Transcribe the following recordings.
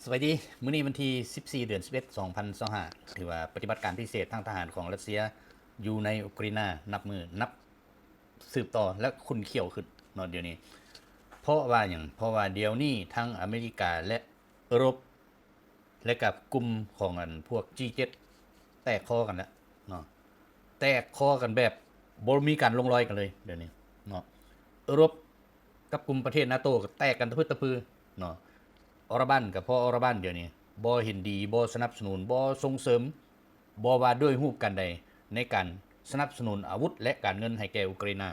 ສະບາຍດີ. ມື້ນີ້ວັນທີສິບສີ່ ເດືອນສິບເອັດ ສອງພັນຊາວຫ້າ ຖືວ່າປະຕິບັດການພິເສດທາງທະຫານຂອງຣັດເຊຍຢູ່ໃນອຸກຣາຍນາ ນັບມື້ນັບສືບຕໍ່ ແລະ ຂຸ້ນຂ້ຽວຂຶ້ນເນາະດຽວນີ້. ເພາະວ່າຫຍັງ? ເພາະວ່າດຽວນີ້ທັງອາເມລິກາ ແລະ ເອີຣົບ ແລະ ກັບກຸ່ມຂອງອັນພວກ ຈີເຈັດ ແຕກຄໍກັນແລ້ວເນາະ, ແຕກຄໍກັນແບບບໍ່ມີການລົງລອຍກັນເລີຍດຽວນີ້ເນາະ. ເອີຣົບ ກັບກຸ່ມປະເທດນາໂຕກໍແຕກກັນຕະພຶດຕະພືເນາະ. ອໍລະບັນກໍພໍອໍລະບັນດຽວນີ້ ບໍ່ເຫັນດີ ບໍ່ສະໜັບສະໜູນ ບໍ່ສົ່ງເສີມ ບໍ່ວ່າດ້ວຍຮູບການໃດ ໃນການສະໜັບສະໜູນອາວຸດ ແລະ ການເງິນໃຫ້ແກ່ອຸກຣາຍນາ.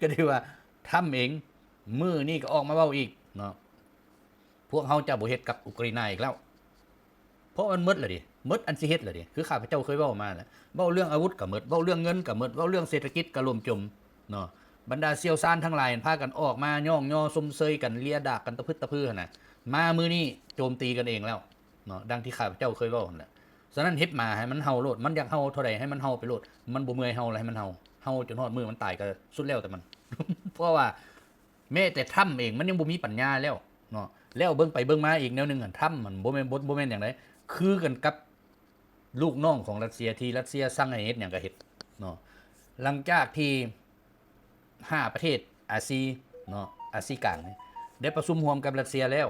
ກໍຖືວ່າທຳເອງມື້ນີ້ກໍອອກມາເວົ້າອີກເນາະ, ພວກເຮົາຈະບໍ່ເຮັດກັບອຸກຣາຍນາອີກແລ້ວ. ເພາະມັນໝົດແລ້ວເດ ໝົດອັນຊິເຮັດແລ້ວເດ. ຄືຂ້າພະເຈົ້າເຄີຍເວົ້າມາແຫຼະ, ເວົ້າເລື່ອງອາວຸດກໍໝົດ, ເວົ້າເລື່ອງເງິນກໍໝົດ, ເວົ້າເລື່ອງເສດຖະກິດກໍລົ້ມຈົມເນາະ. ບັນດາຊ່ຽວຊານທັງຫຼາຍພາກັນອອກມາຍ້ອງຍໍຊົມເຊີຍກັນ ເລຍດາກກັນຕະພຶດຕະພືຫັ້ນນະ. ມາມື້ນີ້ໂຈມຕີກັນເອງແລ້ວເນາະ, ດັ່ງທີ່ຂ້າພະເຈົ້າເຄີຍເວົ້າຫັ້ນແຫຼະ. ສະນັ້ນເຮັດໝາໃຫ້ມັນເຫົ່າໂລດ, ມັນຢາກເຫົ່າເທົ່າໃດໃຫ້ມັນເຫົ່າໄປໂລດ, ມັນບໍ່ເມື່ອຍເຫົ່າແລ້ວໃຫ້ມັນເຫົ່າ, ເຫົ່າຈົນຮອດມື້ມັນຕາຍກໍສຸດແລ້ວແຕ່ມັນ. ເພາະວ່າ ແມ້ແຕ່ທຳເອງມັນຍັງບໍ່ມີປັນຍາແລ້ວເນາະ. ແລ້ວເບິ່ງໄປເບິ່ງມາອີກແນວໜຶ່ງຫັ້ນ ທຳມັນບໍ່ແມ່ນ ບໍ່ ບໍ່ແມ່ນຫຍັງໃດ ຄືກັນກັບລູກນ້ອງຂອງຣັດເຊຍ ທີ່ຣັດເຊຍສັ່ງໃຫ້ເຮັດຫຍັງກໍເຮັດເນາະ. ຫຼັງຈາກທີ່ຫ້າປະເທດອາຊີເນາະ ອາຊີກາງນີ້ ໄດ້ປະຊຸມຮ່ວມກັບຣັດເຊຍແລ້ວ,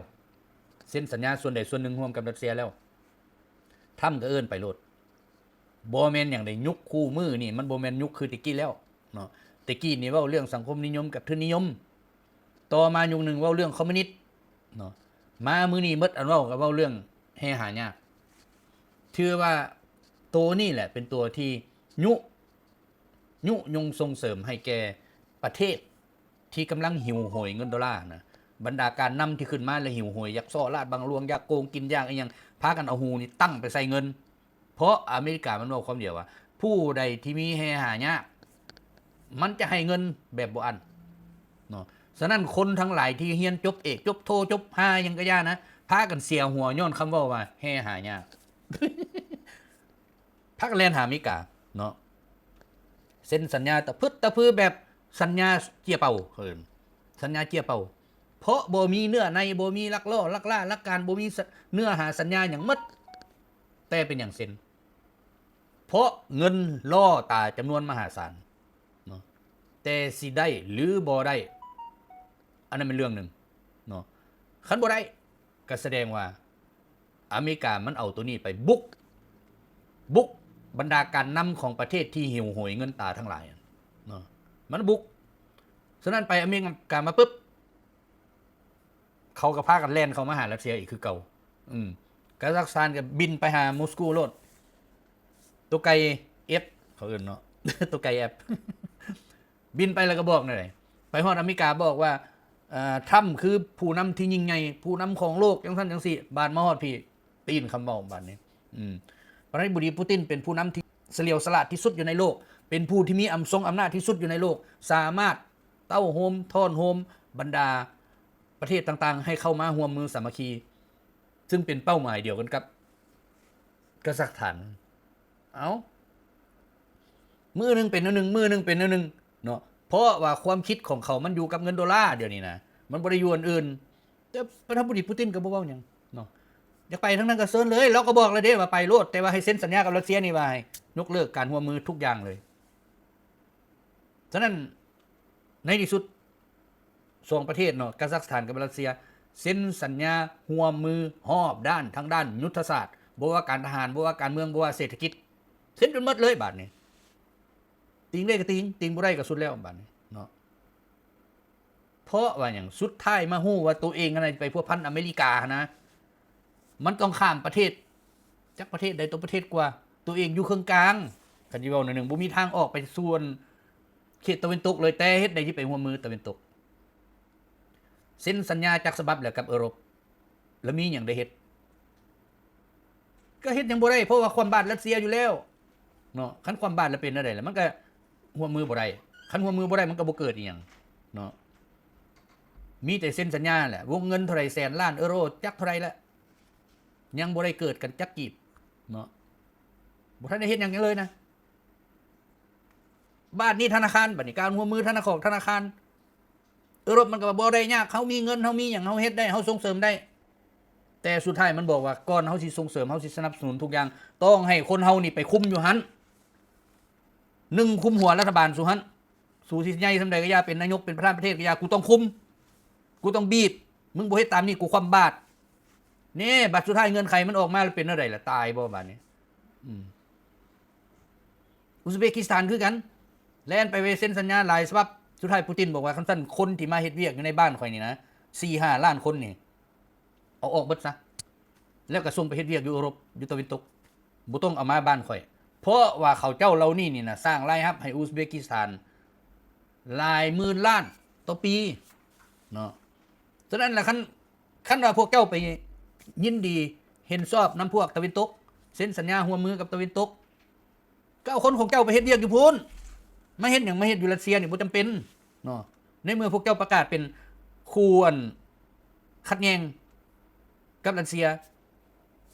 ເຊັນສັນຍາສ່ວນໃດສ່ວນໜຶ່ງຮ່ວມກັບຣັດເຊຍແລ້ວ ທຳກໍເອີ້ນໄປໂລດ. ບໍ່ແມ່ນຫຍັງໃດ ຍຸກຄູ່ມື້ນີ້ມັນບໍ່ແມ່ນຍຸກຄືແຕ່ກີ້ແລ້ວເນາະ. ແຕ່ກີ້ນີ້ເວົ້າເລື່ອງສັງຄົມນິຍົມກັບທຶນນິຍົມ, ຕໍ່ມາຍຸກໜຶ່ງເວົ້າເລື່ອງຄອມມິວນິດເນາະ, ມາມື້ນີ້ໝົດອັນເວົ້າກໍເວົ້າເລື່ອງແຮ່ຫາຍາກ. ຖືວ່າໂຕນີ້ແຫຼະເປັນຕົວທີ່ຍຸ ຍຸຍົງສົ່ງເສີມໃຫ້ແກ່ປະເທດ ທີ່ກຳລັງຫິວໂຫຍເງິນໂດລານະ. ບັນດາການນຳທີ່ຂຶ້ນມາແລ້ວຫິວໂຫຍ ຢາກສໍ້ລາດບັງຫຼວງ ຢາກໂກງກິນ ຢາກອີ່ຫຍັງ ພາກັນເອົາຫູນີ້ຕັ້ງໄປໃສ່ເງິນ. ເພາະອາເມລິກາມັນເວົ້າຄຳດຽວວ່າ ຜູ້ໃດທີ່ມີແຮ່ຫາຍາກ ມັນຈະໃຫ້ເງິນແບບບໍ່ອັ້ນເນາະ. ສະນັ້ນຄົນທັງຫຼາຍທີ່ຮຽນຈົບເອກ ຈົບໂທ ຈົບຫ້າຫຍັງກະຢ່ານະ ພາກັນເສຍຫົວຍ້ອນຄຳເວົ້າວ່າແຮ່ຫາຍາກ. ພາກັນແລ່ນຫາອາເມລິກາເນາະ, ເຊັນສັນຍາຕະພຶດຕະພືແບບສັນຍາເຈ້ຍເປົ່າ ເຂົາເອີ້ນສັນຍາເຈ້ຍເປົ່າ. ເພາະບໍ່ມີເນື້ອໃນ ບໍ່ມີຫຼັກລໍ້ຫຼັກລາຫຼັກການ ບໍ່ມີ ເນື້ອຫາສັນຍາຫຍັງໝົດ. ແຕ່ເປັນຫຍັງເຊັນ? ເພາະເງິນລໍ້ຕາຈຳນວນມະຫາສານເນາະ, ແຕ່ຊິໄດ້ຫຼືບໍ່ໄດ້ ອັນນັ້ນແມ່ນເລື່ອງໜຶ່ງເນາະ. ຄັນບໍ່ໄດ້ ກໍສະແດງວ່າອາເມລິກາມັນເອົາໂຕນີ້ໄປບຸກ ບຸກບັນດາການນຳຂອງປະເທດທີ່ຫິວໂຫຍເງິນຕາທັງຫຼາຍເນາະ, ມັນບຸກ. ສະນັ້ນໄປອາເມລິກາມາປຶບ ເຂົາກໍພາກັນແລ່ນເຂົ້າມາຫາຣັດເຊຍອີກຄືເກົ່າ. ອືມ ກາຊາກສະຖານກໍບິນໄປຫາມົສກູໂລດ. ໂຕໄກ່ແອັບ ເຂົາເອີ້ນເນາະ ໂຕໄກ່ແອັບ ບິນໄປແລ້ວກໍບອກແນວໃດ? ໄປຮອດອາເມລິກາບອກວ່າ ເອີ ທຳຄືຜູ້ນຳທີ່ຍິ່ງໃຫຍ່ ຜູ້ນຳຂອງໂລກ ຈັ່ງຊັ້ນຈັ່ງຊີ້. ບາດມາຮອດພີ້ ຕີນຄຳເວົ້າບາດນີ້. ອືມ ປະທານາທິບໍດີປູຕິນເປັນຜູ້ນຳທີ່ສະຫຼຽວສະຫຼາດທີ່ສຸດຢູ່ໃນໂລກ, ເປັນຜູ້ທີ່ມີອຳ ຊົງອຳນາດທີ່ສຸດຢູ່ໃນໂລກ, ສາມາດເຕົ້າໂຮມ ທ້ອນໂຮມບັນດາປະເທດຕ່າງໆ ໃຫ້ເຂົ້າມາຮ່ວມມືສາມັກຄີ ຊຶ່ງເປັນເປົ້າໝາຍດຽວກັນກັບກາຊາກສະຖານ. ເອົ້າ ມື້ໜຶ່ງເປັນແນວໜຶ່ງ ມື້ໜຶ່ງເປັນແນວໜຶ່ງເນາະ, ເພາະວ່າຄວາມຄິດຂອງເຂົາມັນຢູ່ກັບເງິນໂດລາດຽວນີ້ນະ, ມັນບໍ່ໄດ້ຢູ່ອັນອື່ນ. ແຕ່ປະທານາທິບໍດີປູຕິນກໍບໍ່ເວົ້າຫຍັງເນາະ, ຢາກໄປທາງນັ້ນກໍເຊີນເລີຍ, ລາວກໍບອກແລ້ວເດ້ວ່າໄປໂລດ, ແຕ່ວ່າໃຫ້ເຊັນສັນຍາກັບຣັດເຊຍນີ້ວ່າໃຫ້ຍົກເລີກການຮ່ວມມືທຸກຢ່າງເລີຍ. ສະນັ້ນ ໃນທີ່ສຸດ ສອງປະເທດເນາະ ກາຊາກສະຖານກັບຣັດເຊຍ ເຊັນສັນຍາຮ່ວມມືຮອບດ້ານ ທາງດ້ານຍຸດທະສາດ, ບໍ່ວ່າການທະຫານ ບໍ່ວ່າການເມືອງ ບໍ່ວ່າເສດຖະກິດ, ເຊັນຈົນໝົດເລີຍບາດນີ້. ຕີງໄດ້ກໍຕີງ, ຕີງບໍ່ໄດ້ກໍສຸດແລ້ວບາດນີ້ເນາະ. ເພາະວ່າຫຍັງ? ສຸດທ້າຍມາຮູ້ວ່າໂຕເອງຫັ້ນນະໄປພົວພັນອາເມລິກາຫັ້ນນະ, ມັນຕ້ອງຂ້າມປະເທດ, ຈັກປະເທດໃດຕົວປະເທດກວ່າ, ໂຕເອງຢູ່ເຄິ່ງກາງ. ຄັນຊິເວົ້າໜ້ອຍໜຶ່ງ, ບໍ່ມີທາງອອກໄປສ່ວນເຂດຕາເວັນຕົກເລີຍ, ແຕ່ເຮັດໃດທີ່ໄປຮ່ວມມືຕາເວັນຕົກ? ເຊັນສັນຍາຈັກສະບັບແລ້ວກັບເອີຣົບ, ແລ້ວມີຫຍັງໄດ້ເຮັດ? ກໍເຮັດຫຍັງບໍ່ໄດ້ ເພາະວ່າຄວ່ຳບາດຣັດເຊຍຢູ່ແລ້ວເນາະ. ຄັນຄວ່ຳບາດແລ້ວເປັນແນວໃດລະ? ມັນກໍຮ່ວມມືບໍ່ໄດ້, ຄັນຮ່ວມມືບໍ່ໄດ້ມັນກໍບໍ່ເກີດອີ່ຫຍັງເນາະ. ມີແຕ່ເຊັນສັນຍາແຫຼະ, ວົງເງິນເທົ່າໃດແສນລ້ານເອີໂຣ ຈັກເທົ່າໃດລະ, ຍັງບໍ່ໄດ້ເກີດກັນຈັກກີບເນາະ, ບໍ່ທັນໄດ້ເຮັດຫຍັງເລີຍນະ. ບາດນີ້ທະນາຄານ, ບາດນີ້ການຮ່ວມມືທະນາຂອງທະນາຄານ ເອີຣົບມັນກໍວ່າບໍ່ໄດ້ຍາກ, ເຮົາມີເງິນ ເຮົາມີຫຍັງ ເຮົາເຮັດໄດ້ ເຮົາສົ່ງເສີມໄດ້. ແຕ່ສຸດທ້າຍມັນບອກວ່າ ກ່ອນເຮົາຊິສົ່ງເສີມ ເຮົາຊິສະໜັບສະໜູນທຸກຢ່າງ ຕ້ອງໃຫ້ຄົນເຮົານີ້ໄປຄຸມຢູ່ຫັ້ນ. ໜຶ່ງ ຄຸມຫົວລັດຖະບານສູ່ຫັ້ນ. ສູ່ຊິໃຫຍ່ສ່ຳໃດກໍຢ່າ, ເປັນນາຍົກ ເປັນປະທານປະເທດກໍຢ່າ, ກູຕ້ອງຄຸມ, ກູຕ້ອງບີບ, ມຶງບໍ່ເຮັດຕາມນີ້ ກູຄວ່ຳບາດ. ນີ້ ບັດສຸດທ້າຍເງື່ອນໄຂມັນອອກມາແລ້ວ ເປັນແນວໃດລະ? ຕາຍບໍ່ບາດນີ້? ອືມ. ອຸສເບກິສຖານຄືກັນ ແລ່ນໄປເຊັນສັນຍາຫຼາຍສະບັບ. ສຸດທ້າຍປູຕິນບອກວ່າ ຄັນຊັ້ນ ຄົນທີ່ມາເຮັດວຽກຢູ່ໃນບ້ານຂ້ອຍນີ້ນະ ສີ່ຫ້າລ້ານຄົນນີ້ ເອົາອອກເບິດຊະ ແລ້ວກໍສົ່ງໄປເຮັດວຽກຢູ່ເອີຣົບ ຢູ່ຕາເວັນຕົກ, ບໍ່ຕ້ອງເອົາມາບ້ານຂ້ອຍ. ເພາະວ່າເຂົາເຈົ້າເຫຼົ່ານີ້ນີ້ນະ ສ້າງລາຍຮັບໃຫ້ອຸສເບກິສຖານຫຼາຍໝື່ນລ້ານຕໍ່ປີເນາະ. ສະນັ້ນລະ ຄັນ ຄັນວ່າພວກເຈົ້າໄປຍິນດີເຫັນຊອບນຳພວກຕາເວັນຕົກ, ເຊັນສັນຍາຮ່ວມມືກັບຕາເວັນຕົກ, ກໍເອົາຄົນຂອງເຈົ້າໄປເຮັດວຽກຢູ່ພຸ້ນ. ມາເຮັດຫຍັງ? ມາເຮັດຢູ່ຣັດເຊຍນີ້ບໍ່ຈຳເປັນເນາະ. ໃນເມື່ອພວກເຈົ້າປະກາດເປັນຄູ່ ອັນ ຂັດແຍ່ງກັບຣັດເຊຍ,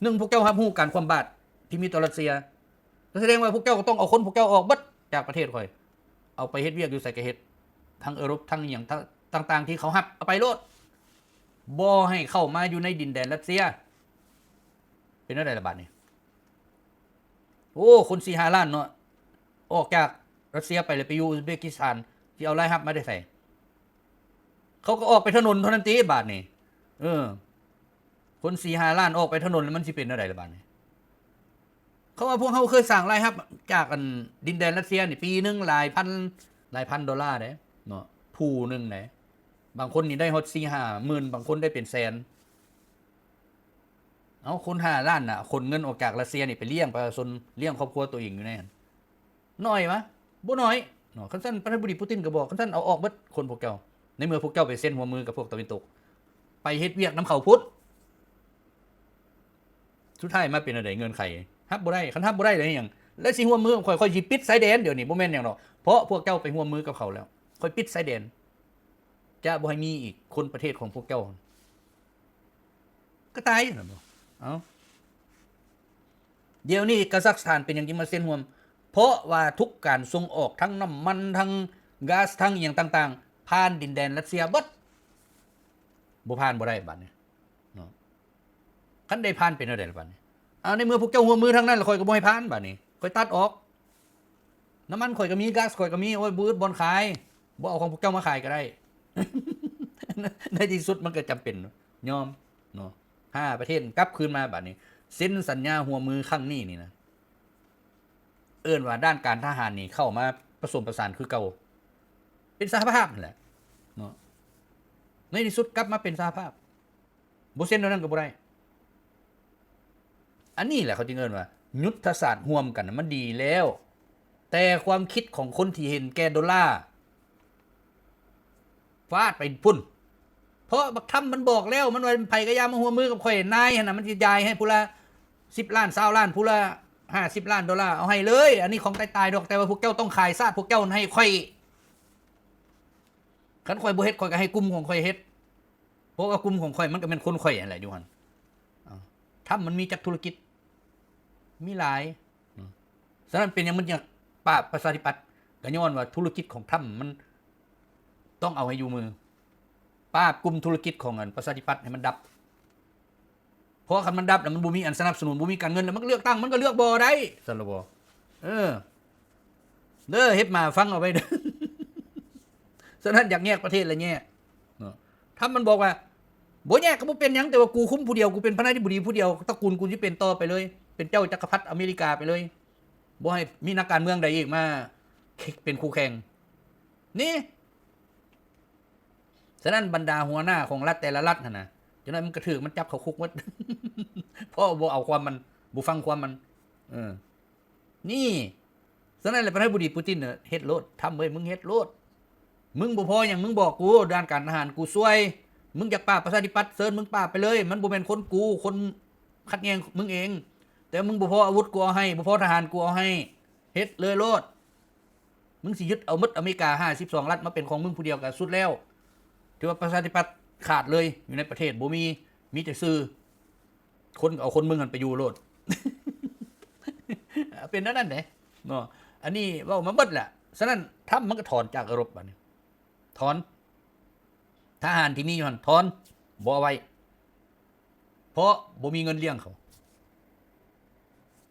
ໜຶ່ງ ພວກເຈົ້າຮັບຮູ້ການຄວ່ຳບາດທີ່ມີຕໍ່ຣັດເຊຍ, ກໍສະແດງວ່າພວກເຈົ້າກໍຕ້ອງເອົາຄົນພວກເຈົ້າອອກເບິດຈາກປະເທດຂ້ອຍ, ເອົາໄປເຮັດວຽກຢູ່ໃສກໍເຮັດ, ທັງເອີຣົບ ທັງອີ່ຫຍັງ ທັງຕ່າງໆທີ່ເຂົາຮັບ ເອົາໄປໂລດ, ບໍ່ໃຫ້ເຂົ້າມາຢູ່ໃນດິນແດນຣັດເຊຍ. ເປັນແນວໃດລະບາດນີ້? ໂອ້ ຄົນສີ່ຫ້າລ້ານເນາະ ອອກຈາກຣັດເຊຍໄປ ແລ້ວໄປຢູ່ອຸສເບກິສຖານ ຊິເອົາລາຍຮັບມາແຕ່ໃສ? ເຂົາກໍອອກໄປຖະໜົນເທົ່ານັ້ນຕິບາດນີ້. ເອີ ຄົນສີ່ຫ້າລ້ານອອກໄປຖະໜົນ ແລ້ວມັນຊິເປັນແນວໃດລະບາດນີ້? ເຂົາວ່າພວກເຮົາເຄີຍສ້າງລາຍຮັບຈາກ ອັນ ດິນແດນຣັດເຊຍນີ້ ປີໜຶ່ງຫຼາຍພັນ ຫຼາຍພັນໂດລາເດ້ເນາະ, ຜູ້ໜຶ່ງເດ້. ບາງຄົນນີ້ໄດ້ຮອດສີ່ຫ້າໝື່ນ, ບາງຄົນໄດ້ເປັນແສນ. ເອົາ ຄົນຫ້າລ້ານນະ ຂົນເງິນອອກຈາກຣັດເຊຍນີ້ໄປລ້ຽງປະຊາຊົນ, ລ້ຽງຄອບຄົວຕົວເອງຢູ່ໃນຫັ້ນ. ໜ້ອຍວະ? ບໍ່ໜ້ອຍເນາະ. ຄັນຊັ້ນປະທານາທິບໍດີປູຕິນກໍບອກ, ຄັນຊັ້ນເອົາອອກເບິດຄົນພວກເຈົ້າ, ໃນເມື່ອພວກເຈົ້າໄປເຊັນຮ່ວມມືກັບພວກຕາເວັນຕົກ, ໄປເຮັດວຽກນຳເຂົາພຸ້ນ. ສຸດທ້າຍມາເປັນແນວໃດ? ເງື່ອນໄຂຮັບບໍ່ໄດ້. ຄັນຮັບບໍ່ໄດ້ແລ້ວເຮັດຫຍັງ? ແລ້ວຊິຮ່ວມມືກັບຂ້ອຍ, ຂ້ອຍຊິປິດຊາຍແດນດຽວນີ້, ບໍ່ແມ່ນຫຍັງດອກ, ເພາະພວກເຈົ້າໄປຮ່ວມມືກັບເຂົາແລ້ວ. ຂ້ອຍປິດຊາຍແດນ, ຈະບໍ່ໃຫ້ມີອີກ, ຄົນປະເທດຂອງພວກເຈົ້າ ກະຕາຍຫັ້ນແຫຼະ. ເອົ້າ ດຽວນີ້ກາຊາກສະຖານເປັນຫຍັງຈຶ່ງມາເຊັນຮ່ວມ? ເພາະວ່າທຸກການສົ່ງອອກ ທັງນ້ຳມັນ ທັງກາສ ທັງອີ່ຫຍັງຕ່າງໆ ຜ່ານດິນແດນຣັດເຊຍເບິດ. ບໍ່ຜ່ານບໍ່ໄດ້ບາດນີ້ເນາະ. ຄັນໄດ້ຜ່ານເປັນແນວໃດລະບາດນີ້? ເອົາ ໃນເມື່ອພວກເຈົ້າຮ່ວມມືທາງນັ້ນລະ ຂ້ອຍກໍບໍ່ໃຫ້ຜ່ານບາດນີ້, ຂ້ອຍຕັດອອກ. ນ້ຳມັນຂ້ອຍກໍມີ, ກາສຂ້ອຍກໍມີ, ໂອ້ຍ ບໍ່ອຶດບ່ອນຂາຍ, ບໍ່ເອົາຂອງພວກເຈົ້າມາຂາຍກໍໄດ້. ໃນທີ່ສຸດມັນກໍຈຳເປັນຍອມເນາະ. ຫ້າປະເທດກັບຄືນມາບາດນີ້, ເຊັນສັນຍາຮ່ວມມືຄັ້ງນີ້ນີ້ນະ, ເອີ້ນວ່າດ້ານການທະຫານນີ້ເຂົ້າມາປະສົມປະສານຄືເກົ່າ, ເປັນສະຫະພາບຫັ້ນແຫຼະເນາະ. ໃນທີ່ສຸດກັບມາເປັນສະຫະພາບ. ບໍ່ເຊັນແນວນັ້ນກໍບໍ່ໄດ້. ອັນນີ້ແຫຼະເຂົາຈຶ່ງເອີ້ນວ່າ ຍຸດທະສາດຮ່ວມກັນນະມັນດີແລ້ວ, ແຕ່ຄວາມຄິດຂອງຄົນທີ່ເຫັນແກ່ໂດລາ ຟາດໄປພຸ້ນ. ເພາະບັກທຳມັນບອກແລ້ວ, ມັນວ່າ ໃຜກໍຢ່າມາຮ່ວມມືກັບຂ້ອຍ, ນາຍຫັ້ນນະ ມັນຊິຈ່າຍໃຫ້ຜູ້ລະສິບລ້ານ ຊາວລ້ານ, ຜູ້ລະຫ້າສິບລ້ານໂດລາ, ເອົາໃຫ້ເລີຍ. ອັນນີ້ຂອງຕາຍໆດອກ, ແຕ່ວ່າພວກເຈົ້າຕ້ອງຂາຍຊາດພວກເຈົ້າໃຫ້ຂ້ອຍ. ຄັນຂ້ອຍບໍ່ເຮັດ, ຂ້ອຍກໍໃຫ້ກຸ່ມຂອງຂ້ອຍເຮັດ. ເພາະວ່າກຸ່ມຂອງຂ້ອຍມັນກໍແມ່ນຄົນຂ້ອຍຫັ້ນແຫຼະຢູ່ຫັ້ນ. ເອົ້າ ທຳມັນມີຈັກທຸລະກິດ? ມີຫຼາຍ. ສະນັ້ນເປັນຫຍັງມັນຈຶ່ງປາບປະຊາທິປັດ? ກໍຍ້ອນວ່າທຸລະກິດຂອງທຳມັນຕ້ອງເອົາໃຫ້ຢູ່ມື. ປາບກຸ່ມທຸລະກິດຂອງ ອັນ ປະຊາທິປັດໃຫ້ມັນດັບ. ເພາະຄັນມັນດັບແລ້ວ ມັນບໍ່ມີອັນສະໜັບສະໜູນ, ບໍ່ມີການເງິນແລ້ວ, ມັນກໍເລືອກຕັ້ງ, ມັນກໍເລືອກບໍ່ໄດ້ ຊັ້ນລະບໍ່? ເອີ ເດີ ເຮັດໝາຟັງເອົາໄວ້ເດີ. ສະນັ້ນຢາກແຍກປະເທດລະແຍກເນາະ. ທຳມັນບອກວ່າ ບໍ່ແຍກກໍບໍ່ເປັນຫຍັງ, ແຕ່ວ່າກູຄຸມຜູ້ດຽວ, ກູເປັນປະທານາທິບໍດີຜູ້ດຽວ, ຕະກູນກູຊິເປັນຕໍ່ໄປເລີຍ, ເປັນເຈົ້າຈັກກະພັດອາເມລິກາໄປເລີຍ, ບໍ່ໃຫ້ມີນັກການເມືອງໃດອີກມາເປັນຄູ່ແຂ່ງ. ນີ້ ສະນັ້ນບັນດາຫົວໜ້າຂອງລັດແຕ່ລະລັດຫັ້ນນະ, ຈັກໜ້ອຍມັນກະຖືກມັນຈັບເຂົ້າຄຸກໝົດ ເພາະບໍ່ເອົາຄວາມມັນ, ບໍ່ຟັງຄວາມມັນ. ເອີ ນີ້ ສະນັ້ນແຫຼະ ປະທານາທິບໍດີປູຕິນ ເຮັດໂລດ, ທຳເອີຍ ມຶງເຮັດໂລດ. ມຶງບໍ່ພໍຫຍັງ ມຶງບອກກູ, ດ້ານການທະຫານກູຊ່ວຍ. ມຶງຢາກປາບປະຊາທິປັດ ເຊີນມຶງປາບໄປເລີຍ. ມັນບໍ່ແມ່ນຄົນກູ, ຄົນຂັດແຍ່ງມຶງເອງ. ແຕ່ມຶງບໍ່ພໍອາວຸດ ກູເອົາໃຫ້, ບໍ່ພໍທະຫານ ກູເອົາໃຫ້. ເຮັດເລີຍໂລດ. ມຶງຊິຍຶດເອົາໝົດອາເມລິກາຫ້າສິບສອງລັດມາເປັນຂອງມຶງຜູ້ດຽວກໍສຸດແລ້ວ. ຖືວ່າປະຊາທິປັດຂາດເລີຍ, ຢູ່ໃນປະເທດບໍ່ມີ, ມີແຕ່ຊື່. ຄົນກໍເອົາຄົນມຶງຫັ້ນໄປຢູ່ໂລດ. ເປັນແນວນັ້ນເດ້ເນາະ. ອັນນີ້ເວົ້າມາເບິດແຫຼະ. ສະນັ້ນທຳມັນກໍຖອນຈາກເອີຣົບບາດນີ້. ຖອນ. ທະຫານທີ່ມີຢູ່ຫັ້ນຖອນ, ບໍ່ເອົາໄວ້. ເພາະບໍ່ມີເງິນລ້ຽງເຂົາ.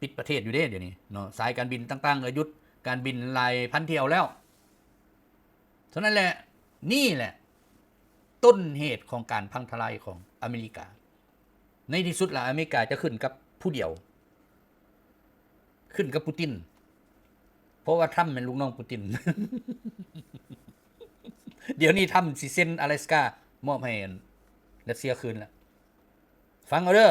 ປິດປະເທດຢູ່ເດ້ດຽວນີ້ເນາະ, ສາຍການບິນຕ່າງໆກໍຢຸດການບິນຫຼາຍພັນຖ້ຽວແລ້ວ. ສະນັ້ນແຫຼະ ນີ້ແຫຼະຕົ້ນເຫດຂອງການພັງທະລາຍຂອງອາເມລິກາ. ໃນທີ່ສຸດລະ ອາເມລິກາຈະຂຶ້ນກັບຜູ້ດຽວ, ຂຶ້ນກັບປູຕິນ, ເພາະວ່າທຣຳແມ່ນລູກນ້ອງປູຕິນ. ດຽວນີ້ທຣຳຊິເຊັນອາແລັສກາມອບໃຫ້ອັນຣັດເຊຍຄືນລະ. ຟັງເອົາເດີ